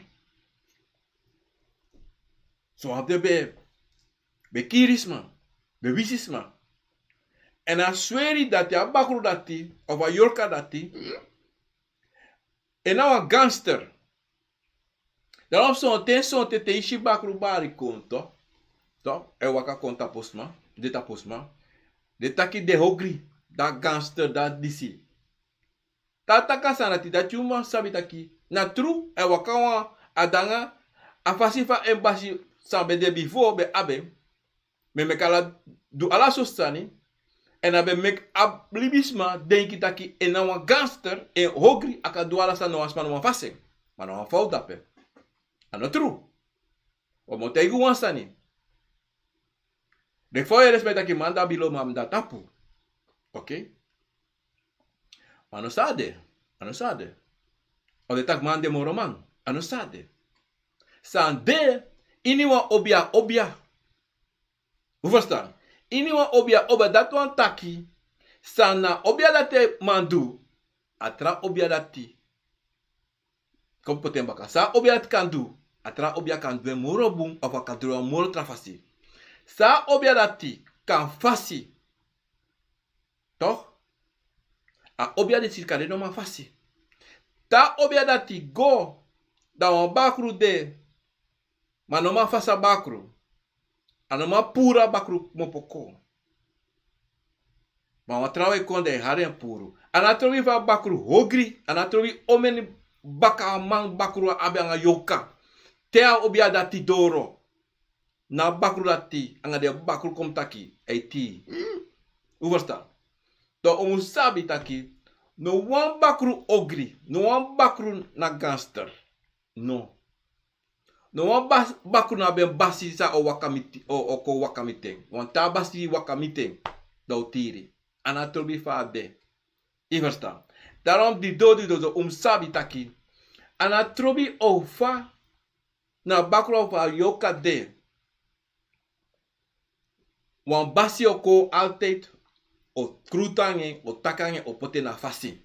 Son abi den ben, ben kiri sma, ben wisi sma. Èn a sweri dati a bakru dati, of a yorka dati, en na wan gangster. Dan wan sonten, sonten te yu si bakru bari kon, to, to, e waka kon tapu sma, de tapu sma, den taki den ogri, dati gangster, dati disi. Te a taki a sani dati, dati yu mu sabi taki na tru, a e waka wan, a de nanga a fasi fa en basi san ben de bifo ben abi en. Mi e meki ala, du ala sortu sani. Èn a ben meki a libisma denki taki en na wan gangster, en ogri, a kan du ala sani, no wan sma no man fasi en. Ma na wan fowtu dape. A no tru. Wan mu taigi wan sani. Den fa yu e respeki taki man de a bilo, man de a tapu. Oké. Ma a no san de, a no san de. Of den taki man de moro man, a no san de. San de, ini wan obia, obia. Un ferstan? Ini wan obia, obia, dati wani taki, san na obia dati man du, a tra obia dati kon poti en baka. San a obia dati kan du, a tra obia kan du en moro bun, of a kan du en moro tra fasi. San a obia dati kan fasi, toch, a obia disi kan de no man fasi. Te a obia dati go, dan wan bakru de, ma no man fasi a bakru. A no man puru a bakru kmopo kon. Ma wan trawan e kon, dan e hari en puru. A no trobi fa a bakru ogri, a no trobi omeni bakaman bakru a abi nanga yorka. Te a obia dati doro, na a bakru dati nanga den bakru kon taki, a e tii. Un ferstan? Dan un mu sabi taki no wan bakru ogri, no wan bakru na gangster. No. No wan bas-, bakru na ben basi san o waka miti, o, o kon waka miti en. Wan taa basi waka miti en, dan un tiri. A no trobi fa a de. Yu ferstan? Daarom di doo, di doo, un mu sabi taki a no trobi fa na bakru of a yorka de. Wan basi o kon altijd, o krutu nanga en, o taki nanga en, o poti en na fasi.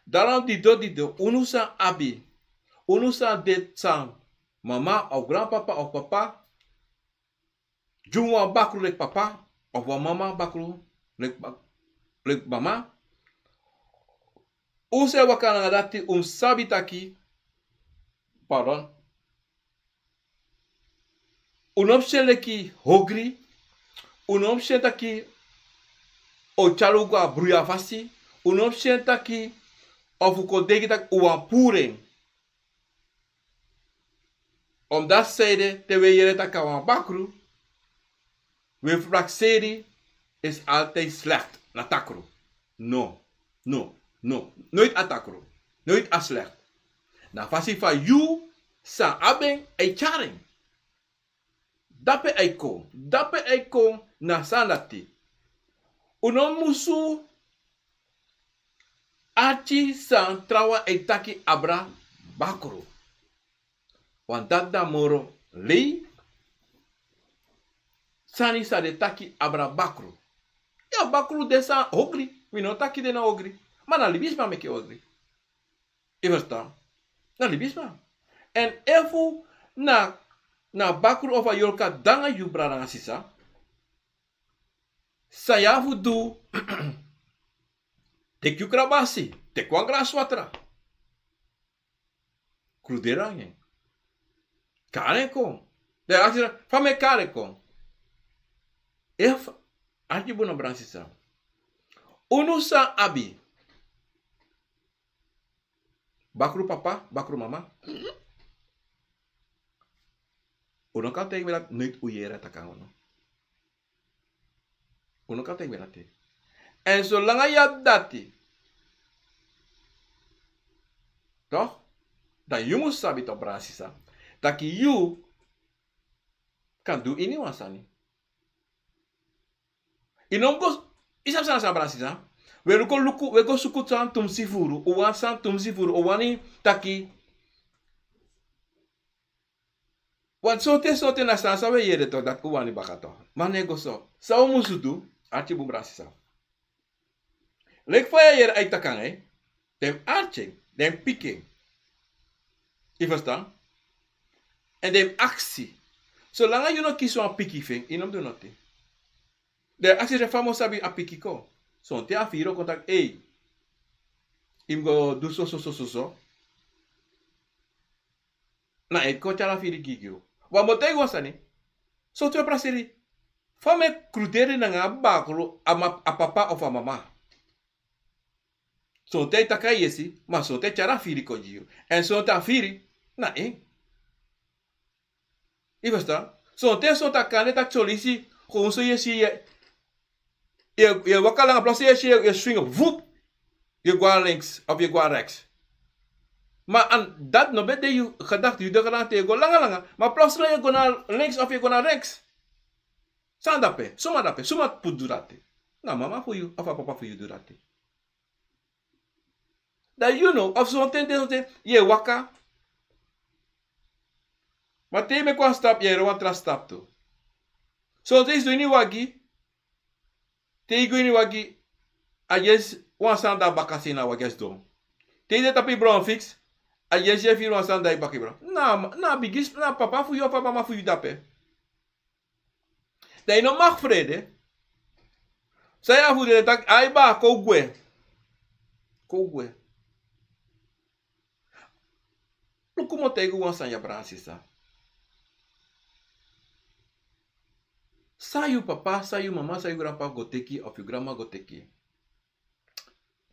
Daarom di doo, di doo, unu san abi, unu san de san mama of granpapa of papa gi unu wan bakru leki papa, of wan mama bakru leki ba-, leki mama. Un san e waka nanga dati, un mu sabi taki, pardon, un no mu si en leki ogri, un no mu si en taki o tyari un go a bruya fasi, un no mu si en taki of un kon denki taki un wani puru en. Omdat san ede, te un e yere taki a wan bakru, un e prakseri is altijd slecht, na takru. No, no, no, nooit a takru, nooit a slecht. Na fasi fa yu san abi en e tyari en. Dape a e kon, dape a e kon na sani dati. Un no musu arki san trawan e taki abra bakru. Want dati na moro lei sani san den taki abra bakru. Ya, bakru de san ogri, mi no taki den no ogri. Ma na libisma meki ogri. Yu ferstan? Na libisma. Èn efu na, na bakru of a yorka de nanga yu, brada nanga sisa, san yu abi fu du, teki yu krabasi, teki wan graswatra, kruderi nanga en, kari en kon. Dan yu aksi fa mi e kari en kon. Efu, arki bun, brada nanga sisa. Unu san abi bakru papa, bakru mama. Un no kan taigi mi dati, nooit un yere a taki nanga unu. Un no kan taigi mi dati. Èn solanga yu abi dati, toch, dan yu mus sabi toch, brada sisa, taki yu kan du iniwan sani. Yu no mus go, yu sabi san na san, brada sisa? Un e luku, luku, un e go suku san tumsi furu, un wani san tumsi furu, un wani taki. Want sonten, sonten na san san un e yere toch, dati un wani baka toch. Ma no e go so. San un musu du, arki bun, brada sisa. Leki fa yu e yere a e taki nanga en, den arki en, den piki en. Yu ferstan? Èn den mus aksi. Solanga yu no kisi wan piki fu en, yu no mus du noti. Den aksi den fa mi o sabi a piki kon. Sonten a firi o kon taki ei, yu mus go du soso soso. Na en kon tyari a firi gi yu. Wan mi o taigi wan sani. Sonten wi e prakseri fa mi e kruderi nanga a bakru, a papa of a mama. Sonten yu taki a yesi, ma sonten tyari a firi kon gi yu. Èn sonten a firi na en. Yu ferstan? Sonten sonten a kan de taki solisi, kon so yesi yu e waka langa plasi yesi yu e swing vup, yu e go na links of yu e go na reks. Ma dati no ben de yu gedakte, yu denki na te yu e go langa langa, ma plasi na yu e go na links of yu e go na reks. San dape suma dape suma put du dati? Na mama fu yu of a papa fu yu du dati. Dan yu no of sonten den sonten yu e waka. Ma te yu meki wan stap yu e ron wan tra stap tu. Sonten yu sidon ini wagi. Te yu go ini wagi, a yesi wan sani dan a baka sei na wagi a sidon. Te yu de tapu yu bron fiksi, a yesi e firi wan sani dan yu baka yu bron. Na a bigi na a papa fu yu of a mama fu yu dape. Dan yu no maki frede. San yu abi fu du den taki ai baa kon gwe. Kon gwe. Luku mi o taigi wan sani ya brada sisa. San yu papa san yu mama san yu granpapa go teki of yu granmama go teki?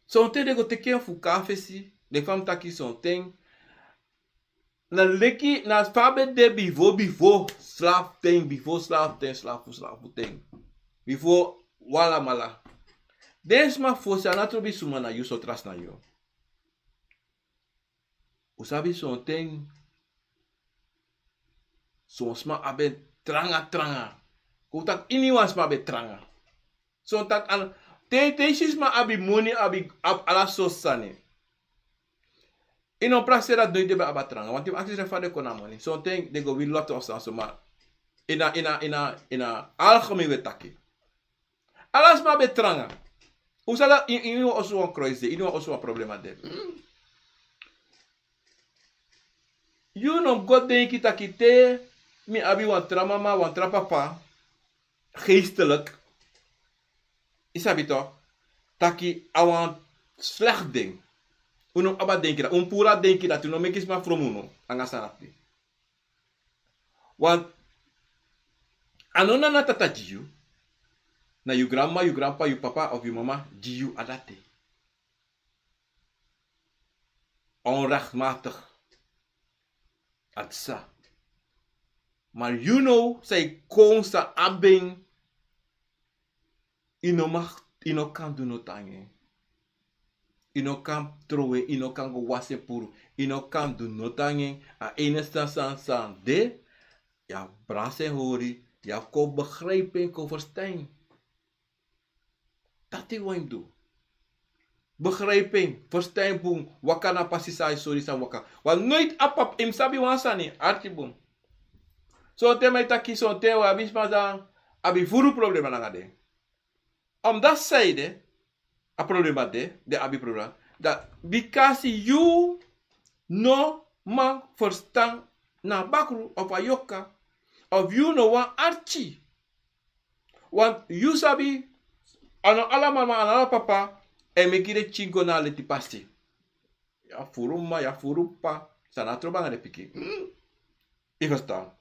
Sonten den go teki en fu kon na fesi. Den fa mi taki sonten na leki na fa a ben de bifo bifo. Slafu ten bifo slafu ten slafu slafu ten. Bifo wi alamala. Den sma fosi a na trobi suma na yu so tra sma na yu. Un sabi sonten son sma abi en tranga tranga. Kon un taki iniwan sma abi en tranga. Son taki ala te yu si sma abi moni abi ala sortu sani. Ini on prakseri dati noiti den ben abi a tranga wanti yu mus aksi srefi fa den kon na moni sonten den go wini loto of san suma. Ini a ini a ini a ini a algemeen we taki. Ala sma ben tranga. Un sabi dati ini wan oso wan kroisi de ini wan oso wan problema de. Yu no mus go denki taki te mi abi wan tra mama wan tra papa, geestelik, yu sabi tok, taki a wan slekti den. Un no mus abi a denki dati un mus puru a denki dati un no meki sma from unu. Nanga sani api. Want a no na na tata gi yu. Na yu granmama yu granpapa yu papa of yu mama gi yu a dati. Onrechtmatig. A disa. Ma yu no san yu kon san abi en. Yu no mag yu no kan du noti nanga en. Yu no kan trowe yu no kan go wasi en puru. Yu no kan du noti nanga en. A enigste sani san de. Yu abi brasi en hori. Yu abi kon begrijpi en kon ferstan en. Dati wan yu mus du. Begrijpi en ferstan en bun. Waka na pasi san a e sori san waka. Wan noiti a papa yu mus sabi wan sani arki bun. Sonten mi e taki sonten wi abi sma san abi furu problema nanga den. Omdati san ede a problema de den abi problema. Dati bikasi yu no man ferstan na a bakru of a yoka of yu no wani arki. Want yu sabi a no ala mama a no ala papa e meki den pikin go na a leti pasi. Yu abi furu mama yu abi furu papa san no a trobo nanga den pikin. Yu ferstan?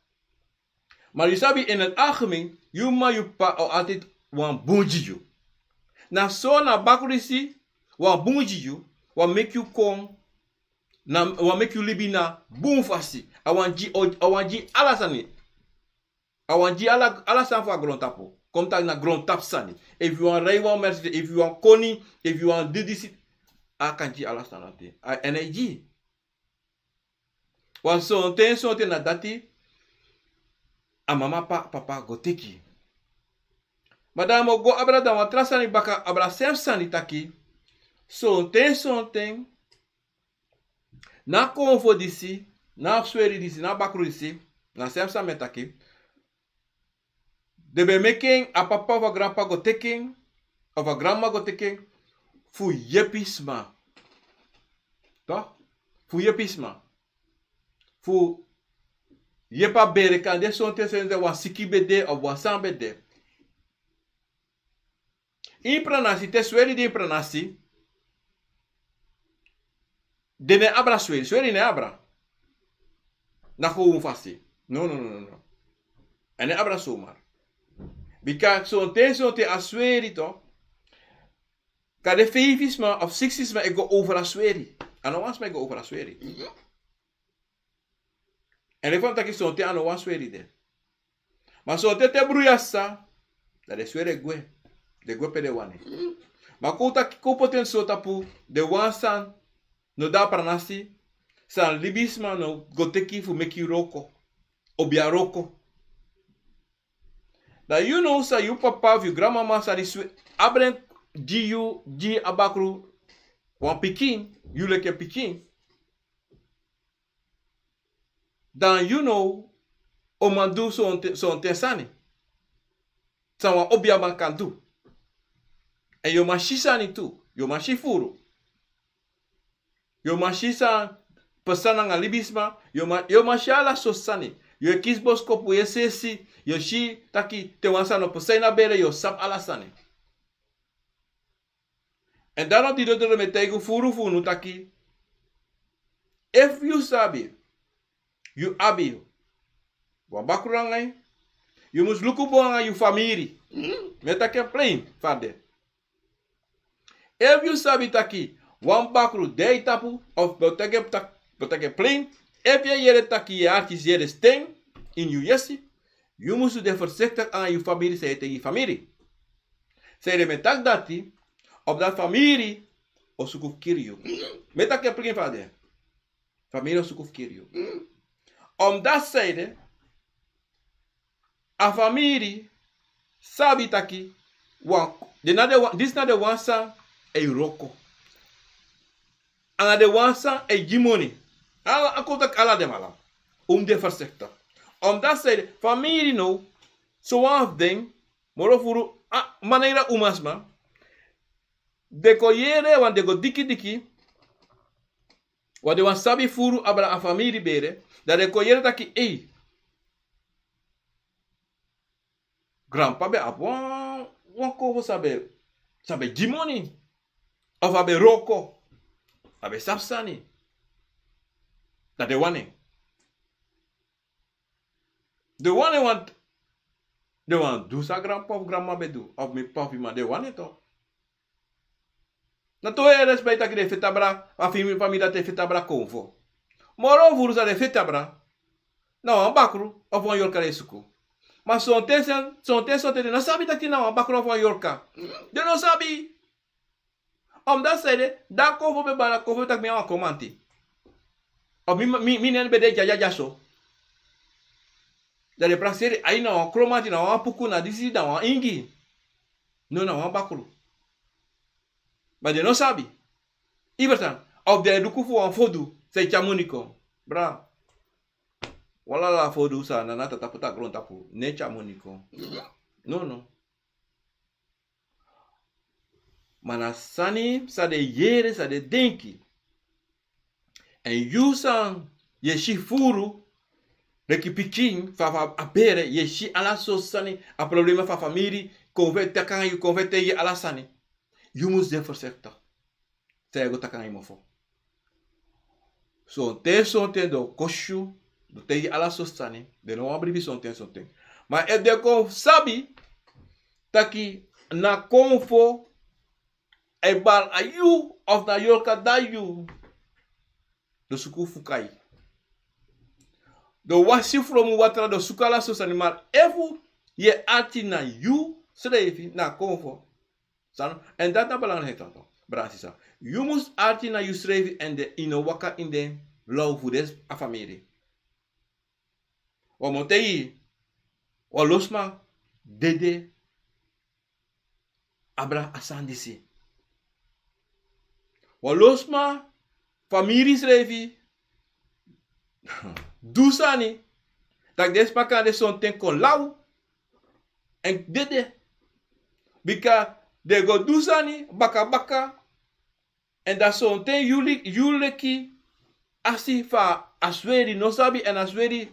Ma yu sabi ini a algemeen yu mama yu papa o altidi wan bun gi yu. Na so na a bakru disi wan bun gi yu. Wan meki yu kon na wan meki yu libi na bun fasi. A wan gi ala sani. A wan gi ala sani fu a grontapu. Kon mi taki na grontapu sani. Efu yu wan rei wan mersi efu yu wan koni efu yu wan du disi. A kan gi ala sani ati a èn a e gi. Wan sonten sonten na dati a mama papa go teki. Ma dan a mi o go abra dan wan tra sani baka abra srefi sani taki sonten sonten na a konfo disi na a sweri disi na a bakru disi na a srefi sani mi e taki. Den ben meki en a papa of a granpapa go teki en of a granmama go teki en fu yepi sma. Fu yepi sma. fu yepi a bere, kande sonten seni de wan siki ben de of wan san ben de. Ini pranasi, te sweri de ini pranasi, den no e abra sweri, sweri no e abra. Na gewoon fasi. No, no, no, no, no. A no e abra somar. Bika sonten, sonten a sweri to, kande feifi sma of siksi sma e go over a sweri. A no wan sma e go over a sweri. Èn efu a taki sonten a no wan sweri de. Ma sonten te bruya sa, dan den sweri e gwe. Den gwe pe den wani. Ma kon taki kon poti en so tapu, den wan san no de a pranasi, san libisma no go teki fu meki wroko, obia wroko. Dan yu now san yu papa of yu granmama san di swe-, abra en gi yu, gi a bakru wan pikin, yu leki en pikin. Dan yu now o man du sonte-, sonten sani san wan obiaman kan du. Èn yu o man si sani tu, yu o man si furu. Yu o man si san pasa nanga libisma, yu o man, yu o man si ala sortu sani. Yu e kisi boskopu, yu e sesi, yu o si taki te wan sani o pasa ini a bere, yu o sabi ala sani. Èn dati na didon dede mi e taigi un furu fu unu taki, efu yu sabi, yu abi wan bakru nanga yu, yu mus luku bun nanga yu famiri. Mi e taki en plein fu a de. Efu yu sabi taki wan bakru de a yu tapu, of mi o taki en tak-, mi o taki en plein, efu yu e yere taki yu e arki yere sten ini yu yesi, yu mus de voorzichtig nanga yu famiri, san yu e taigi yu famiri. Sanede mi e taki dati, omdat famiri o suku fu kiri yu. Mi e taki en plein fu a de. Famiri o suku fu kiri yu. Omdat sanede, a famiri sabi taki wan, den na den wan, disi na den wan san e wroko. A na den wan san e gi moni. Ala, a kon taki ala den, ma ala un mus de voorzichtig. Omdat sanede, famiri now, sowan fu den, moro furu, a, manera umasma, den kon yere, want den go dikidiki, want den wani sabi furu abra a famiri bere, dan den kon yere taki, ei, granpa ben abi wan, wan konfo san ben, san ben gi moni, of a ben wroko, a ben sabi sani. Dan den wani en. Den wani en, want den wani du san granpa of granma ben du, of mi p'pa of mi m'ma, den wani en tu. Na tu e respect taki den feti abra, a fami-, famiri dati e feti abra konfo. Moro furu san den feti abra, na wan bakru of wan yorka den e suku. Ma sonten sen-, sonten, sonten den no sabi taki na wan bakru of wan yorka. Den no sabi. Omdat sanede, dan a konfo ben bari, a konfo ben taki mi na wan kromanti. Of mi, mi, mi nen ben de dyadyadya so. Dan den prakseri, ai, na wan kromanti, na wan puku, na disi, na wan ingi. No, na wan bakru. Ma den no sabi. Yu e ferstan? Of den e luku fu wan fodu san e tyari moni kon. Bra. Wan lala fodu san nana tata poti a grontapu, no e tyari moni kon. No, no. Ma na sani san den e yere, san den e denki. Èn yu san yu e si furu, leki pikin, fa, fa a bere, yu e si ala sortu sani, a problema fu a famiri, kon fu e taki nanga yu, kon fu e taigi yu ala sani. Yu mus de voorzichtig san yu e go taki nanga yu mofo. Sonten, sonten den o kosi yu, den o taigi yu ala sortu sani, den no wani bribi sonten, sonten. Ma efu den kon sabi taki na konfo e bari a yu, of na yorka de a yu, den o suku fu kai. Den o wasi yu fromu watra, den o suku ala sortu sani, ma efu yu e arki na yu srefi, na konfo, san, èn dati na belangrijk, tonton, brada, sisa. Yu mus arki na yusrefi èn den, yu no waka ini den law fu den, a famiri. Wan mo taigi, wan lo sma dede abra a sani disi. Wan lo sma famiri srefi du sani, taki den sma kande sonten kon law èn dede. Bika den go du sani bakabaka, èn dan sonten yu li-, yu leki akisi fu a a sweri no sabi, èn a sweri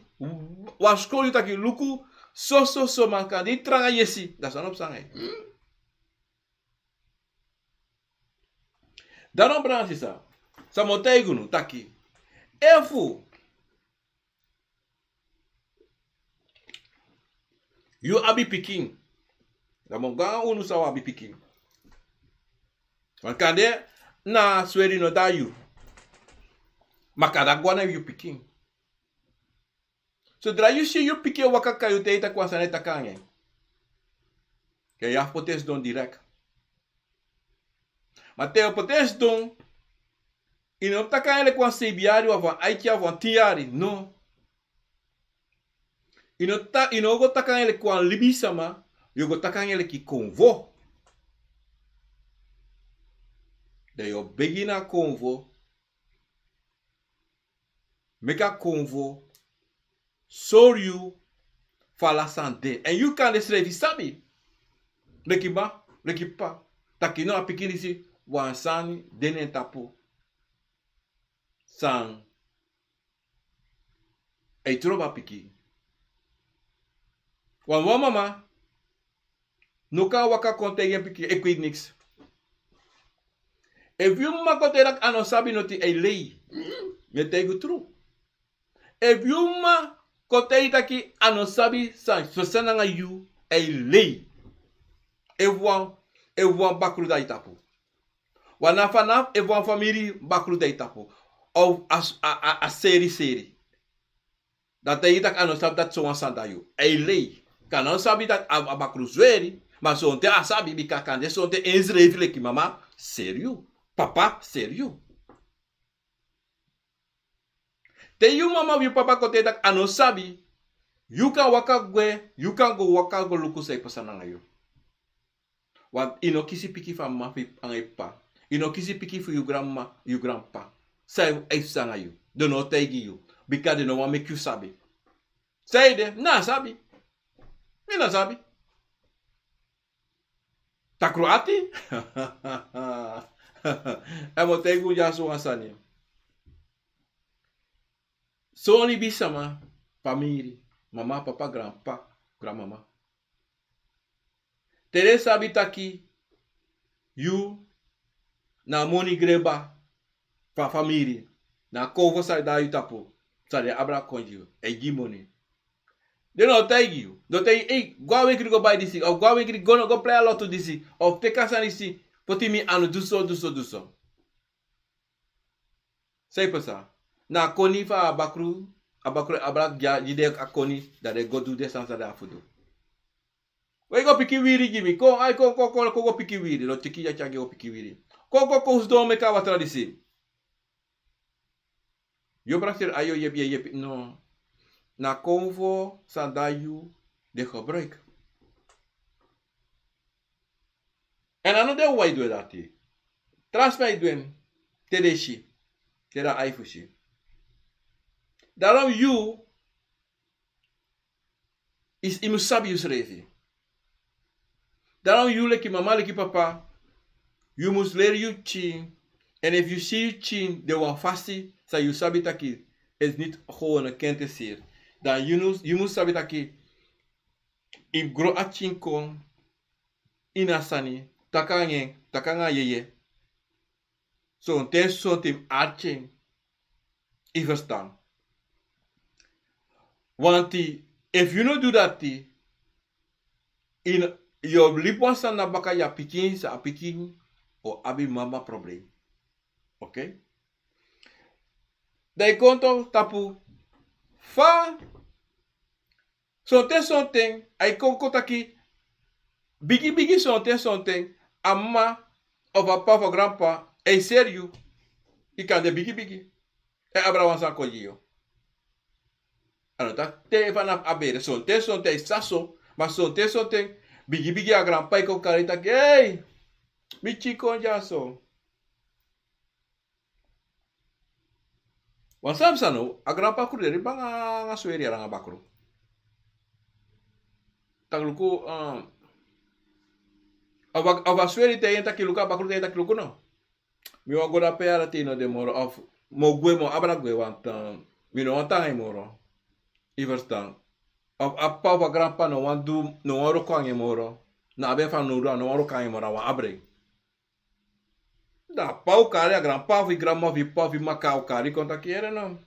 waskowtu yu taki luku, so so so, ma kande yu tranga yesi, da san no psa nanga yu. Dan no, brada sisa, san mi o taigi unu taki, efu yu abi pikin, dan mi o go nanga unu san wi abi pikin. Wan kande na sweri no de na yu, ma kande a go na yu pikin. Sodra yu si yu pikin e waka, kan yu taigi taki wan sani e taki nanga en, yu abi fu poti en sidon direkt. Ma te yu o poti en sidon, yu no o taki nanga en leki wan seibi yari, wan aiti yari, wan tin yari, no. Yu no ta-, yu no o go taki nanga en leki wan libisama, yu o go taki nanga en leki konfo. Dan yu o begi na konfo, meki a konfo sori yu fa ala sani de. Èn yu kande srefi sabi, leki mama, leki papa, taki no, a pikin disi, wan sani de na en tapu san e trobi a pikin. Wan, wan mama no kan waka kon taigi en pikin, e kweti niks. Efu yu mama kon taigi taki a no sabi noti, a e lei. Mi e taigi yu tru. Efu yu mama kon taigi taki a no sabi san, so san nanga yu, a e lei. Efu wan, efu wan bakru de na yu tapu. Wan na fa na, efu wan famiri bakru de na yu tapu. Of a, a, a, a seri seri. Dan te yu taki a no sabi dati, sowan sani de na yu, a e lei. Kande a no sabi dati, a, a bakru sweri, ma sonten a sabi, bika kande sonten ensrefi leki mama seri yu, papa seri yu. Te yu mama of yu papa kon taigi taki a no sabi, yu kan waka gwe, yu kan go waka go luku san e pasa nanga yu. Want yu no kisi pikin fu a mama fu yu nanga yu papa. Yu no kisi pikin fu yu granmama, yu granpapa. San e pasa nanga yu, den no o taigi yu. Bika den no wani meki yu sabi. San ede, mi no sabi. Mi no sabi. Takru ati. Èn mi o taigi un dyaso wan sani. Son libisama, famiri, mama, papa, granpapa, granmama, te den sabi taki yu na a moni greba fu a famiri, na a konfo san de na yu tapu, san den abra kon gi yu, e gi moni. Den no o taigi yu, den o taigi, ei, go na wenkri go bai disi, of go na wenkri go, go prei a lotu disi, of teki a sani disi, poti mi anu, du so, du so, du so. San e pasa? Na a koni fu a bakru, a bakru abra gi den a koni, dan den go du den sani san den abi fu du. We, go piki wiri gi mi. Kon, ai, kon, kon, kon, kon go piki wiri. Den o teki yu dya tyari go piki wiri. Kon, kon, kon sidon meki a watra disi. Yu o prakseri, ai, yu o yepi, yu o yepi. No. Na a konfo san de na yu den gebruik. Èn a no den wawan e du en dati. Tra sma e du en te den si, te den abi ai fu si. Daarom yu, yu mus sabi yusrefi. Daarom yu leki mama, leki papa, yu mus leri yu pikin. Èn efu yu si yu pikin de wan fasi san yu sabi taki is niet gewoon een kind te zeer, dan yu mus, yu mus sabi taki yu mus gro a pikin kon ini a sani, taki nanga en, taki nanga yeye. Sonten, sonten yu mus arki en. Yu ferstan? Want efu yu no du dati, yu no, yu o libi wan sani na baka, yu a pikin, san a pikin o abi mama problem. Oké? Dan yu kon tapu fa sonten, sonten, ai kon, kon taki bigi bigi, sonten, sonten, a mama of a papa of a granpapa e seri yu. Yu kan de bigi bigi, e abra wan sani kon gi yu. A no taki te fa na a bere, sonten, sonten e sa so, ma sonten, sonten bigi bigi a granpapa e kon kari taki: "Ei, mi pikin, kon dyaso." Wan sani psa now, a granpapa kruderi banga nanga sweri nanga bakru. Taki luku, um, a bak-, a sweri taigi en taki luku, a bakru taigi en taki luku no. Mi wani go dape, a dei no de moro, of mi o gwe, mi o abra gwe, want, um, Mi no wani tan nanga en moro. Yu ferstan? Of a p'pa of a granp'pa no wani du, no wani wroko nanga en moro. Na a ben fanowdu, a no wani wroko nanga en moro, a wani abra en. Dan a p'pa o kari, a granp'pa of yu granma of yu p'pa of yu mama o kari kon taki: Yere no.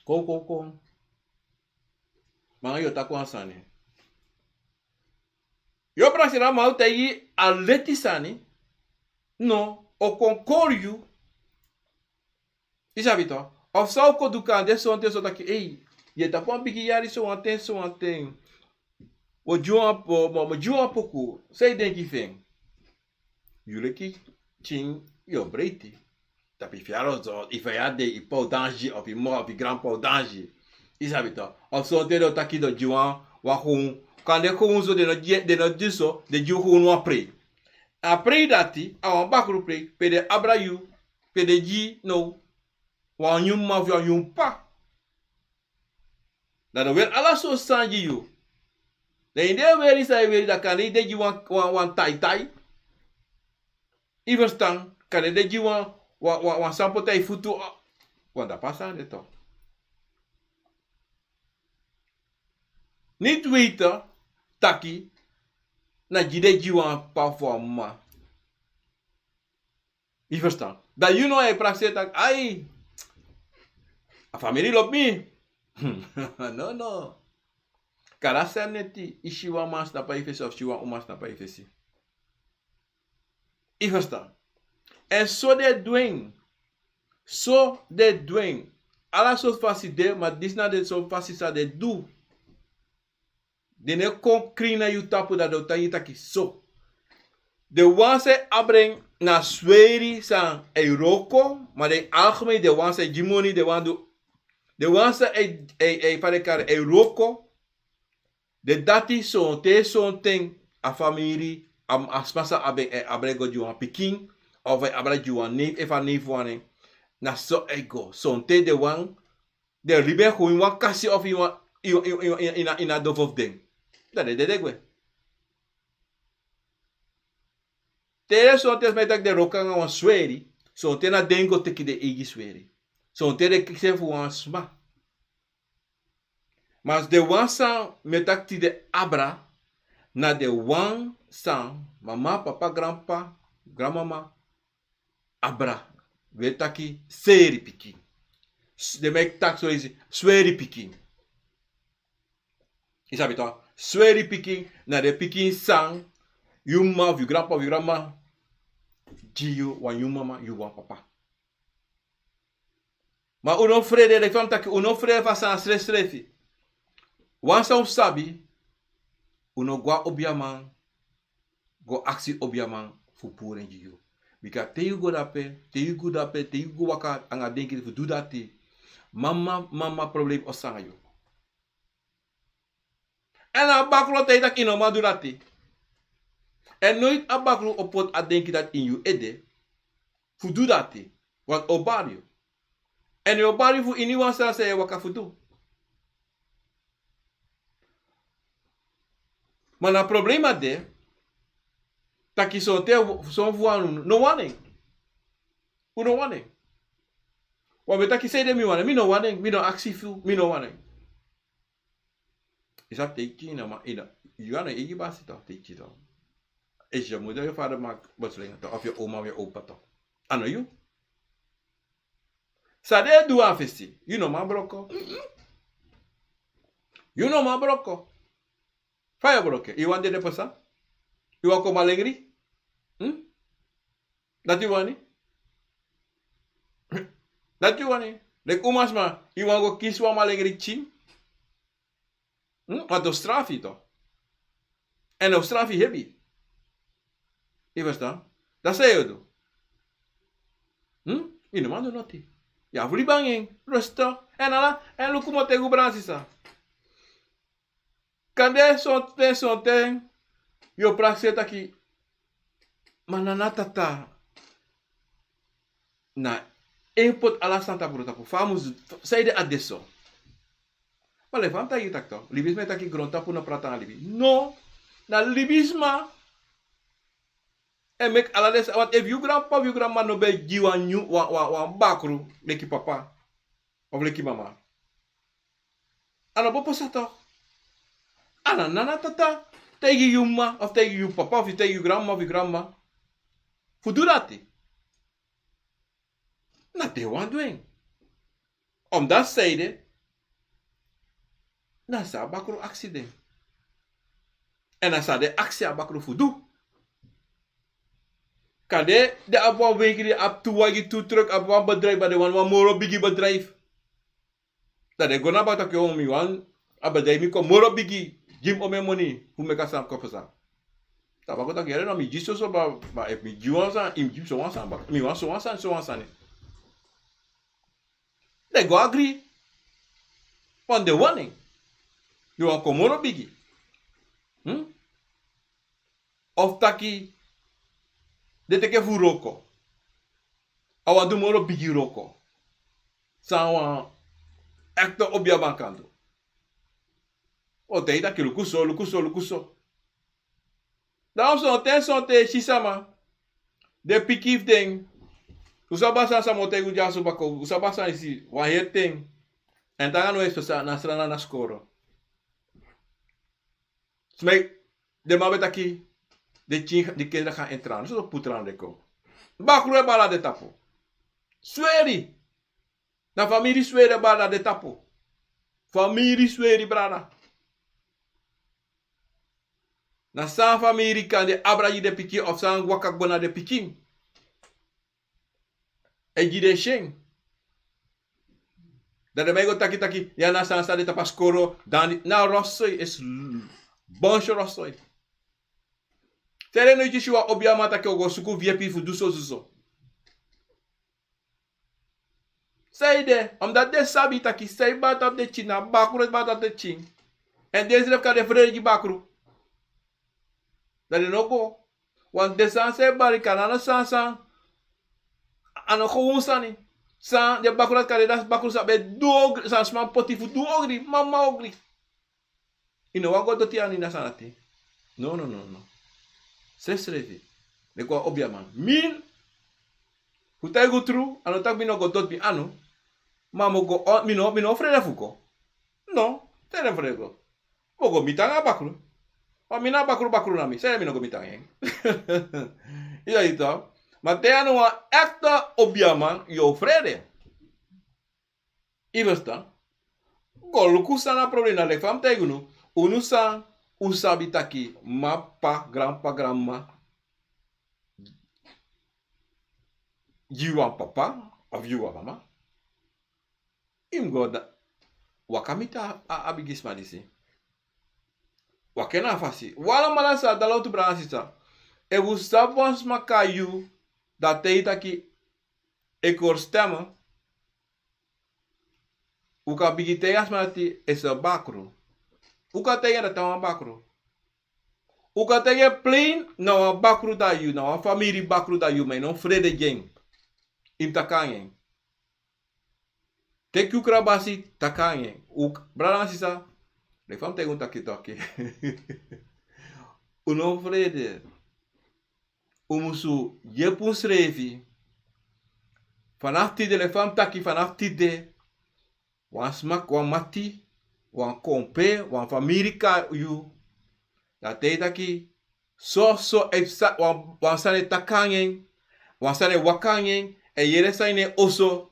Kon, kon, kon. Ma yu o taki wan sani. Yu o prakseri a man, o taigi yu a leti sani. No, o kon kori yu. Yu sabi to. Of san o kon du, kande sonten so taki: Ei, yu e tapu wan bigi yari, sowanten, sowanten. Wi o gi wan po-, mi, mi o gi wan poku. San yu denki fu en? Yu leki pikin, yu o breiti. Tapu yu fiyaro so, yu fiyaro de, yu p'pa o dansi, of yu mama of yu granp'pa o dansi. Yu sabi to. Of sonten den o taki den o gi wan, wan gownu. Kande gownu so den no gi, den no du so, den gi wan gownu, wan prei. A prei dati, a wan bakru prei, pe den abra yu, pe den gi yu now wan nyun mama of wan nyun p'pa. Dan den o weri ala sortu sani gi yu. Dan ini den weri san yu e weri, dan kande den gi wan, wan, wan taitai. Yu ferstan? Kande den gi wan, wan, wan, wan san poti na yu futu. Wan dapu sani de to. Niet weten taki na gi den gi wan p'pa fu wan mama. Yu ferstan? Dan yu now e prakseri taki: Ai, a famiri lobi mi. No, no. Kande a sani neti, yu si wan man snap na yu fesi of si wan uma snap na yu fesi. Yu ferstan? Èn so den e du en. So den e du en. Ala sortu fasi de, ma disi na den sortu fasi san den e du. Den no e kon krin na yu tapu, dan den o taigi yu taki so. Den wan san e abra en na sweri san e wroko, ma den algemeen, den wan san e gi moni, den wan du, den wan san e, e, e, fa den e kari, e wroko, den dati sonten, sonten a famiri, a, a sma san abi en, e abra en go gi wan pikin, of e abra gi wan neef, efu a neef wani en. Na so e go. Sonten den wan, den libi en gewoon ini wan kasi of ini wan, ini, ini, ini, ini, ini a dofu fu den. Dan den dede gwe. Te sonten sma e taki den wroko nanga wan sweri, sonten na den go teki den eigi sweri. Sonten den kisi en fu wan sma. Ma den wan san mi e taki tide abra, na den wan san mama, papa, granp'pa, granmama abra. Wi e taki seri pikin. S-, den meki taki so isi, sweri pikin. Yu sabi to, sweri pikin na den pikin san yu mama of yu granp'pa of yu granmama gi yu wan nyun mama, yu wan papa. Ma un no frede, leki fa mi taki, un no frede fu a sani srefsrefi. Wan san un sabi, un no go na obiaman, go aksi obiaman fu puru en gi yu. Bika te yu go dape, te yu go dape, te yu go waka anga denki fu du dati, mama, mama problem o sanga yu. Èn a bakru o taigi yu taki yu no man du dati. Èn noiti a bakru o poti a denki dati ini yu ede fu du dati, want a o bari yu. Èn a o bari yu fu iniwan sani san yu e waka fu du. Ma na problema de, taki sonten, son fu wan no wani en. Un no wani en. Wan ben taki sanede mi wani en, mi no wani en, mi no aksi fu, mi no wani en. Yu sabi, te yu kiin na man, yu na, yu a no eigi basi to, te yu kiin to. Esi yu moeder, yu vader maak besluit to, of yu oma, yu opa to. A no yu. San den e du a fesi, yu no man broko. Yu no man broko. Fa yu o broko? Yu wani dede pasa? Yu wani kon malengri? Hmm? Dati yu wani? Dati yu wani? Leki umasma, yu wani go kisi wan malengri pikin? Hmm? Want a o strafu yu to. Èn a o strafu yu hebi. Yu ferstan? Dan san yu o du? Hmm? Yu no man du noti. Yu abi fu libi anga en. Rustu. Èn ala, èn luku mi o taigi un, brada, sisa. Kande sonten, sonten yu o prakseri taki, ma nana, tata, na en poti ala sani tapu, tapu, fa a musu, sanede a de so. Ma leki fa mi taigi yu taki to, libisma e taki grontapu no prati anga libi. No, na libisma En meki ala den sani, want efu yu granpapa of yu granmama no ben gi wan nyun, wan, wan, wan bakru, leki papa of leki mama, a no bo pasa tok. A na nana tata taigi yu mama of taigi yu papa of taigi yu granmama of yu granmama fu du dati. Na den wani du en. Omdat sanede, na san a bakru aksi den. Èn na san den aksi a bakru fu du. Kande den abi wan wenkri, den abi tu wagi, tu truk, abi wan bedrijf, ma den wani wan moro bigi bedrijf. Dan den go na a bakru taki: "O, mi wani a bedrijf mi kon moro bigi, gi mi omeni moni fu meki a sani kon pasa." Dan a bakru taki: "Yere, no, mi gi soso, ma, ma efu mi gi wan sani, yu mus gi mi sowan sani, ma mi wani sowan sani, sowan sani." Den go agri. Want den wani en. Den wani kon moro bigi. Hmm? Of taki den teki en fu wroko. A wani du moro bigi wroko san wan ekte obiaman kan du. O, te yu taki luku so, luku so, luku so. Dan sonten, sonten yu si sama, den pikin fu den, un sabi a sani, san mi o taigi un dyaso baka, un sabi a sani, yu si, wan heri ten. Èn te nanga no e so san, na srana na skoro. Sma, den man ben taki, den pikin, den kinderen gaan en tranen, so puru tranen den kon. Bakru e bari na den tapu. Sweri. Na famiri sweri e bari na den tapu. Famiri sweri, brada. Na san famiri kan de abra gi den pikin of san waka go na den pikin. E gi den syen. Dan den man e go taki taki, ya na san san de tapu a skoro, dan na rosoi, esi l-, bonso rosoi. Te den no e si wan obiaman taki o go suku V I P fu du so, so, so. Sanede, omdat den sabi taki san e bari tapu den pikin, na bakru e bari tapu den pikin. Èn den srefi kan de frede gi bakru. Dan den no go. Want den sani san e bari kan na no sani san, a no gewoon sani. San den bakru dati kan de, dati bakru san ben du ogri, san sma poti fu du ogri, mama ogri. Yu no wani go doti yu anu ini a sani dati. No, no, no, no. Srefsrefi. Leki wan obiaman. Mi, fu taigi unu tru, a no taki mi no go doti mi anu. Ma mi o go, o, mi no, mi no frede fu go. No, te den frede go. Mi o go miti anga bakru. Ma mi na bakru, bakru na mi. Sanede mi no go miti anga en? Yu sabi tok. Ma te yu a no wan ekte obiaman, yu o frede. Yu ferstan? Go luku san na problem, na leki fa mi taigi unu. Unu san, un sabi taki mama, papa, granpapa, granmama gi wan papa of gi wan mama. Yu mus go da, waka miti a, a, a bigisma disi. Waka en na a fasi. Un alamala sa de na lowtu, brada, sisa. Efu un sabi wan sma kon na yu, dan te yu taki e kori stem, un kan bigin taigi a sma dati esi bakru. Un kan taigi en dati na wan bakru. Un kan taigi en plein na wan bakru na yu, na wan famiri bakru na yu, ma yu no frede gi en. Yu mus taki anga en. Teki yu krabasi, taki anga en. Un, brada, sisa, leki fa mi taigi unu taki, taki. Un no frede. Un musu yepi unsrefi. Fanafu tide, leki fa mi taki, fanafu tide, wan sma, wan mati, wan kompe, wan famiri kon na yu, dan te yu taki soso, efu sa-, wan, wan sani e taki anga en, wan sani e waka anga en, e yere sani na en oso,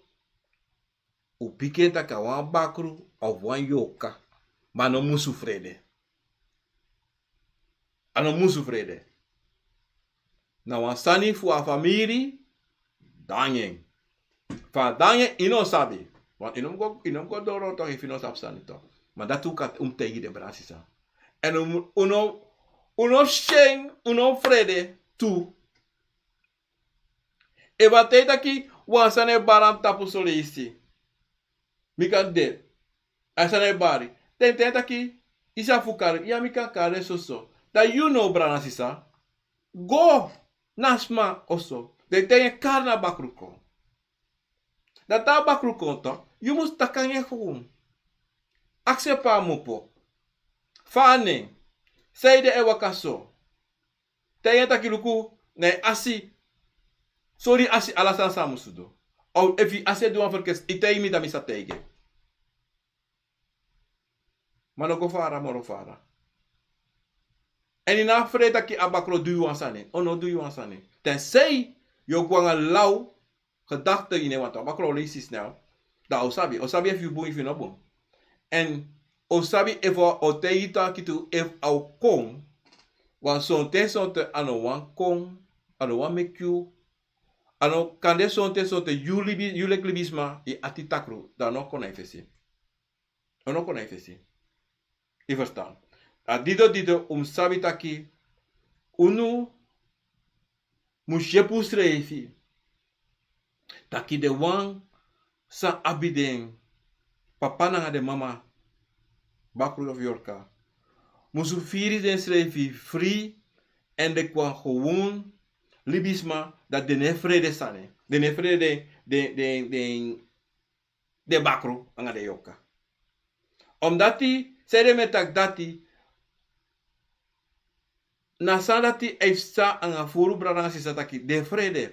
un piki en taki a wan bakru of wan yorka. Ma a no musu frede. A no musu frede. Na wan sani fu a famiri, dangi en. Fa a dangi en, yu no sabi. Want yu no mus go, yu no mus go doro tok efu yu no sabi sani tok. Ma dati un kan, un mus taigi den, brada, sisa. Èn un, un no, un no syen, un no frede tu. Efu a taigi taki wan sani e bari na mi tapu soleisi, mi kan de, a sani e bari. Te a taigi taki yu sa fu kari, ya, mi kan kari en soso. Dan yu no, brada, sisa, go na a sma oso. Dan yu taigi en kari na bakru kon. Dan te a bakru kon tok, yu mus taki anga en gewoon. Aksi en pe a mupu. Fa a nen? Sanede a e waka so? Taigi en taki luku, Na yu asi. Sori yu asi ala sani san a musu du. Of efu yu asi e du wan ferkesi, yu taigi mi, dan mi sa taigi en. Ma no go fara moro fara. Èn yu no abi frede taki a bakru o du yu wan sani, o no du yu wan sani. Tensei yu o go nanga law gedakte ini en, want a bakru o leisi snel. Dan a o sabi, a o sabi efu yu bun efu yu no bun. Èn a o sabi efu a o taigi yu taki tu, efu a o kon. Want sonten sonten a no wani kon, a no wani meki yu. A no kan de sonten sonten yu libi, yu leki libisma, yu ati takru, dan a no kon na yu fesi. A no kon na yu fesi. Yu ferstan? A dido dido un mus sabi taki unu mus yepi unsrefi. Taki den wan san abi den papa nanga den mama bakru of yorka musu firi densrefi fri, èn den kon gewoon libisma, dati den no e frede sani, den no e frede den, den, den, den bakru nanga den yorka. Omdati, sanede mi e taki dati, na sani dati a e psa nanga furu brada nanga sisa taki den frede.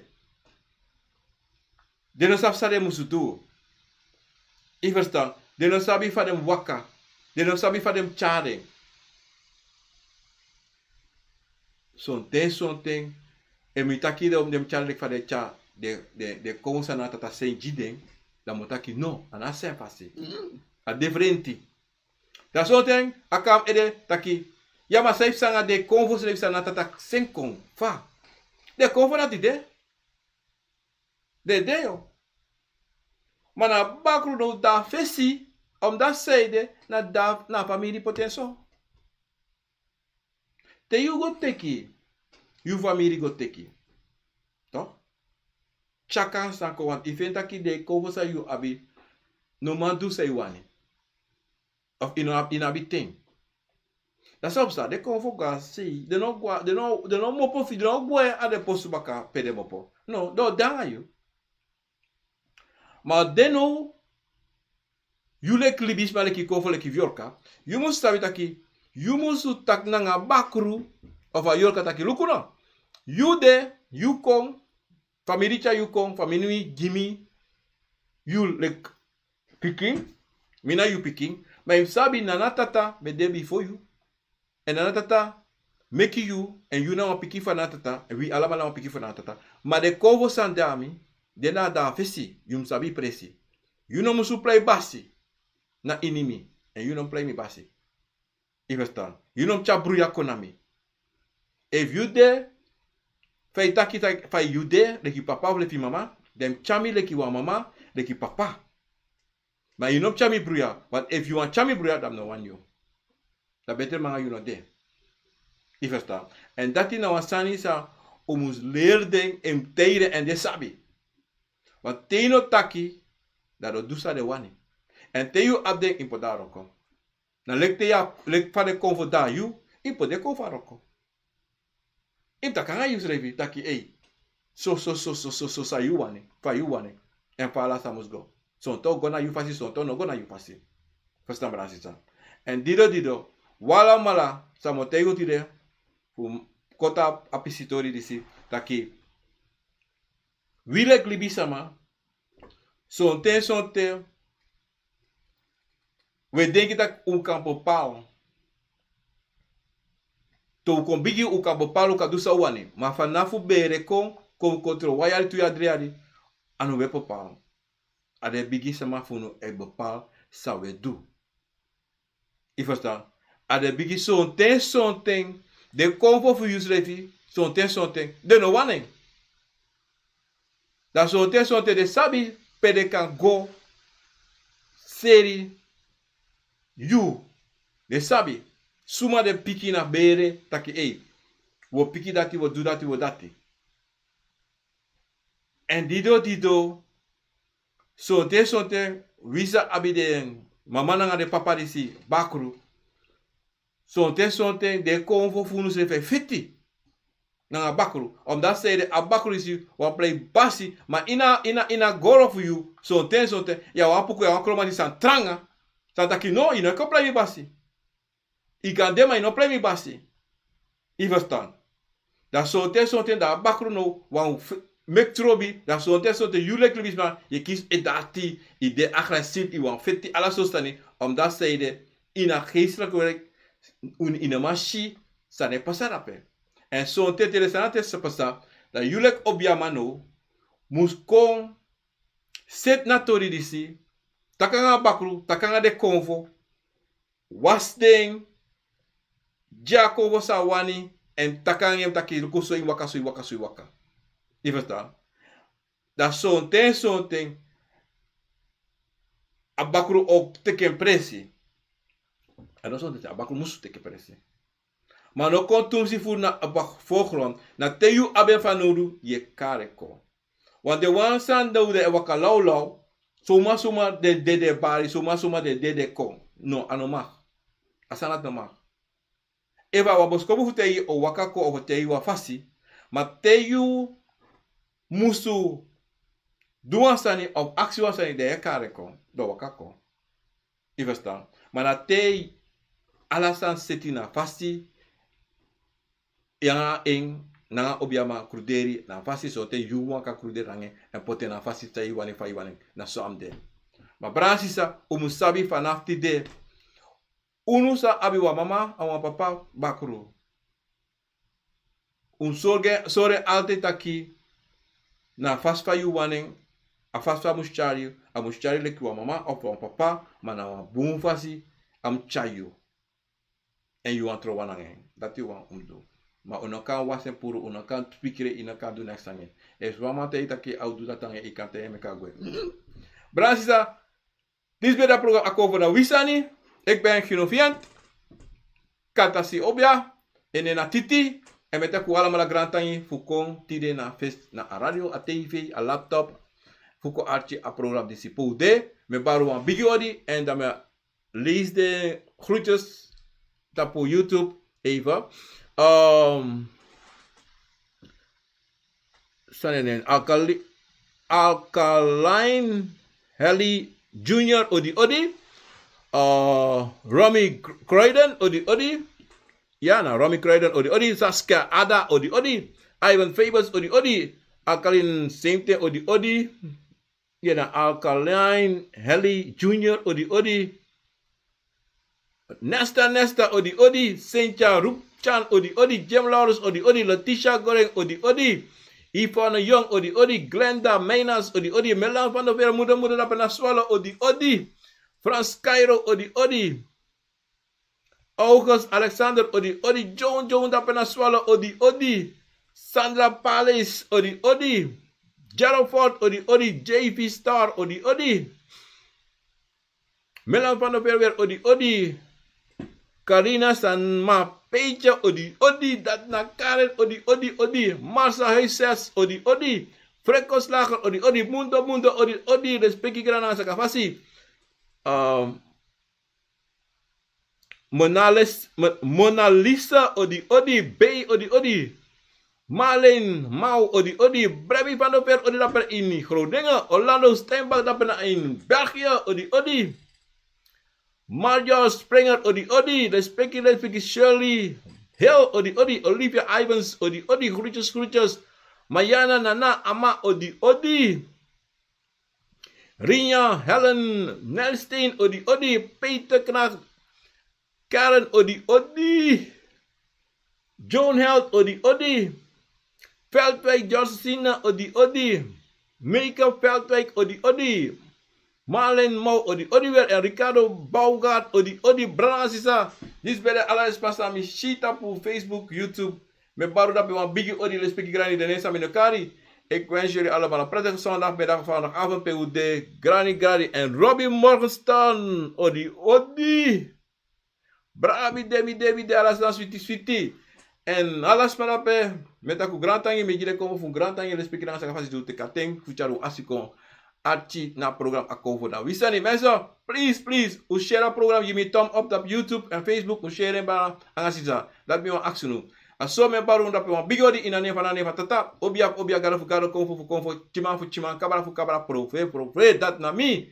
Den no sabi san den musu du. Yu ferstan? Den no sabi fa den mus waka. Den no sabi fa den mus tyari den. Sonten sonten, efu mi taki den mus tyari den fa den tyari den, den, den kon san na tata seni gi den, dan mi o taki no, a no a seni fasi. A diferenti. Dan sonten a kon na mi ede taki, ya, ma san yu psa nanga den konfo srefi san na tata seni kon? Fa? Den konfo dati de. Den de yo. Ma na bakru no de na fesi, omdati sanede na dati na famiri poti en so. Te yu go teki, yu famiri go teki. Toch? Tyari kon san kon, want yu feni taki den konfo san yu abi no man du san yu wani. Of yu no abi, yu no abi ten. Dati so a psa, den konfo go na sei, den no go, den no, den no mopo fi, den no go na den posu baka pe den mopo. No, den o de nanga yu. Ma den no, yu leki libisma, leki konfo, leki yorka, yu musu sabi taki, yu musu taki nanga bakru of a yorka taki luku no. Yu de, yu kon, famiri tyari yu kon, famiri gi mi yu leki pikin, mi na yu pikin, ma yu mus sabi na na tata ben de bifo yu. Èn na na tata meki yu, èn yu na wan pikin fu a na na tata, èn wi alamala na wan pikin fu a na na tata. Ma den konfo san de na mi, den na a fesi, yu mus sabi yu presi. Yu no musu prei basi na ini mi, èn yu no mus prei mi basi. Yu ferstan? Yu no mus tyari bruya kon na mi. Efu yu de, fa yu taki taki fa yu de, leki papa of leki mama, den mus tyari mi leki wan mama, leki papa. Ma yu no mus tyari mi bruya, want efu yu wani tyari mi bruya, dan mi no wani yu. Dan betre mi nanga yu no de. Yu ferstan? Èn dati na wan sani san un mus leri den, èn taigi den, èn den sabi. Want te yu no taki, dan den o du san den wani. Èn te yu abi den, yu mus poti den na wroko. Na leki te yu a, leki fa den konfo de na yu, yu mus poti den konfo na wroko. Yu mus taki nanga yusrefi taki, ei, so, so, so, san yu wani, fa yu wani, èn fa ala sani mus go. Sonten o go na yu fasi, sonten o no go na yu fasi. Ferstan, brada, sisa? Èn dido dido, wi alamala, san mi o taigi un tide, fu koti a pisi tori disi, taki wi leki libisma, sonten sonten, wi e denki taki un kan bepaal. Te un kon bigi, un kan bepaal, un kan du san un wani. Ma fanafu bere kon, kon, kon tron wan yari, tu yari, dri yari, a no wi e bepaal. A den bigisma fu unu e bepaal san wi e du. Yu ferstan? A den bigi, sonten sonten, den konfo fu yusrefi, sonten sonten den no wani en. Dan sonten sonten den sabi pe den kan go seri yu. Den sabi suma den piki na bere, taki ei, wi o piki dati, wi o du dati, wi o dati. Èn dido dido, sonten sonten, wi san abi den mama nanga den papa disi bakru, sonten sonten den konfo fu unu srefi e fiti nanga bakru. Omdati sanede a bakru disi wani prei basi, ma ini a, ini a, ini a goro fu yu, sonten sonten yu a wan puku, yu a wan kromanti san tranga, san taki no, yu no e kon prei mi basi. Yu kan de, ma yu no prei mi basi. Yu ferstan? Dan sonten sonten dan a bakru no wan meki trobi, dan sonten sonten yu leki libisma yu e kisi e dati, yu de agresifu, yu wani feti ala sortu sani. Omdati san yu de ini a geesteliki werk, yu no man si san e pasa dape. Èn sonten te den sani dati e pasa, dan yu leki obiaman no mus kon seti na tori disi, taki nanga a bakru, taki nanga den konfo, wasi den, gi a konfo san a wani, èn taki nanga en taki luku so yu waka, so yu waka, so yu waka. Yu ferstan? Dan sonten sonten a bakru o teki en presi. A no sonten, a bakru musu teki en presi. Ma no kon tumsi fu na a bak-, voorgrond, na te yu abi en fanowdu yu e kari en kon. Want den wan san dati e waka lawlaw, suma suma den dede bari, suma suma den dede kon. No, a no mag. A sani dati no mag. Efu a wan boskopu fu te yu o waka kon of te yu wan fasi, ma te yu musu du wan sani of aksi wan sani, dan yu e kari en kon, dan a waka kon. Yu ferstan? Ma na te ala sani seti na fasi, yu nanga en, nanga obiaman kruderi na fasi, sonten yu wan kan kruderi nanga en, èn poti en na fasi san yu wani, fa yu wani, na so a mus de. Ma brada, sisa, un mus sabi fanafu tide, unu sa abi wan mama èn wan papa bakru. Un sori en, sori en altijd taki na a fasi fa yu wani en, a fasi fa a mus tyari yu, a mus tyari yu leki wan mama of wan papa, ma na wan bun fasi a mus tyari yu. Èn yu wani tron wan nanga en. Dati wan un mus du. Ma un no kan wasi en puru, un no kan spikri en, yu no kan du neks nanga en. Efu wan man taigi yu taki a o du dati nanga en, yu kan taigi en meki a gwe. Brada, sisa, disi ben de a program Akomfo na wi sani. Ik ben Gino Viant. Kantasi Obia. En na Titi. Èn mi e taki un alamala grantangi fu kon tide na fesi na a radio, a tv, a laptop, fu kon arki a program disi pe un de. Mi e bari un wan bigi odi, èn dan mi e leisi den groetjes tapu YouTube even. Ehm, san na en nen? Alkali-, Alkaline Helly Junior, odi odi. Eh, Romy Cr-, Croydon, odi odi. Ya, na Romy Croydon, odi odi. Saskia Ada, odi odi. Ivan Fables, odi odi. Alkaline Sente, odi odi. Ya, na Alkaline Helly Junior, odi odi. Nesta Nesta, odi odi. Cynthia Rupchan, odi odi. Jim Laurens, odi odi. Letitia Goreng, odi odi. Yvonne Young, odi odi. Glenda Meinas, odi odi. Melan van der Veer, muda muda dape na Swallow, odi odi. Frans Cairo, odi odi. August Alexander, odi odi. John John dape na Swallow, odi odi. Sandra Palace, odi odi. Gerald Ford, odi odi. J V Star, odi odi. Melan van der Veer, odi odi. Karina Sanma Peitje, odi odi. Datna Karen, odi odi odi. Marsa Huisers, odi odi. Frenko Slager, odi odi. Mundo Mundo, odi odi. Respeki grana sakafasi. Ehm, Mona Lis-, Mo-, Mona Lisa, odi odi. Bay, odi odi. Marlene Mau, odi odi. Breby van der Veer, odi dape ini Groningen. Orlando Steinbach, dape na ini België, odi odi. Mario Springer, odi odi. Respeki, respeki. Shirley Hill, odi odi. Olivia Ivans, odi odi. Groetjes, groetjes. Mariana Nana Ama, odi odi. Rinja Helen Nelsteen, odi odi. Peter Knacht, Karen, odi odi. John Held, odi odi. Veldwijk Georgina, odi odi. Meike Veldwijk, odi odi. Marlene Mau, odi odi weer. En Ricardo Baugart, odi odi. Brada, sisa, disi ben de ala den sma san mi si tapu Facebook, YouTube. Mi e bari un dape wan bigi odi, respeki grani, den nen san mi no kari. Ik wens jullie allemaal een prettige zondagmiddag, zondagavond pe un de. Grani, grani. En Robbie Morgenstern, odi odi. Brada, mi de, mi de, mi de, ala sma switi, switi. En ala sma dape, mi e taki un grantangi, mi e gi den konfo fu un grantangi, respeki nanga sakafasi di un teki a ten fu tyari un asi kon arki na program Akomfo na wi sani. Mensen, please, please, un share a program, gi mi thumb up tapu YouTube en Facebook, un share en, brada nanga sisa. Dati mi wani aksi unu. A so mi e bari un dape wan bigi odi ini a nen fu a Nen fu Tata. Obia fu obia, gado fu gado, konfo fu konfo, tyiman fu tyiman, kabra fu kabra, profeet fu profeet, dati na mi.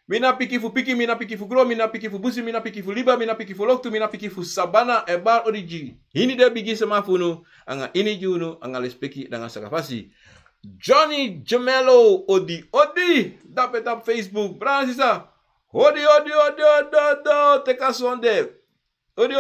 Mi na piki fu piki, mi na piki fu gro, mi na piki fu busi, mi na piki fu liba, mi na piki fu loktu, mi na piki fu sabana, e bari odi gi. Ini den bigi sama fu unu, anga ini gi unu, anga lespeki, nanga sakafasi. Johnny Gemello, odi, odi, dape tapu Facebook, brada sisa. Odi, odi, odi, odi, odi, teki a sonde. Odi,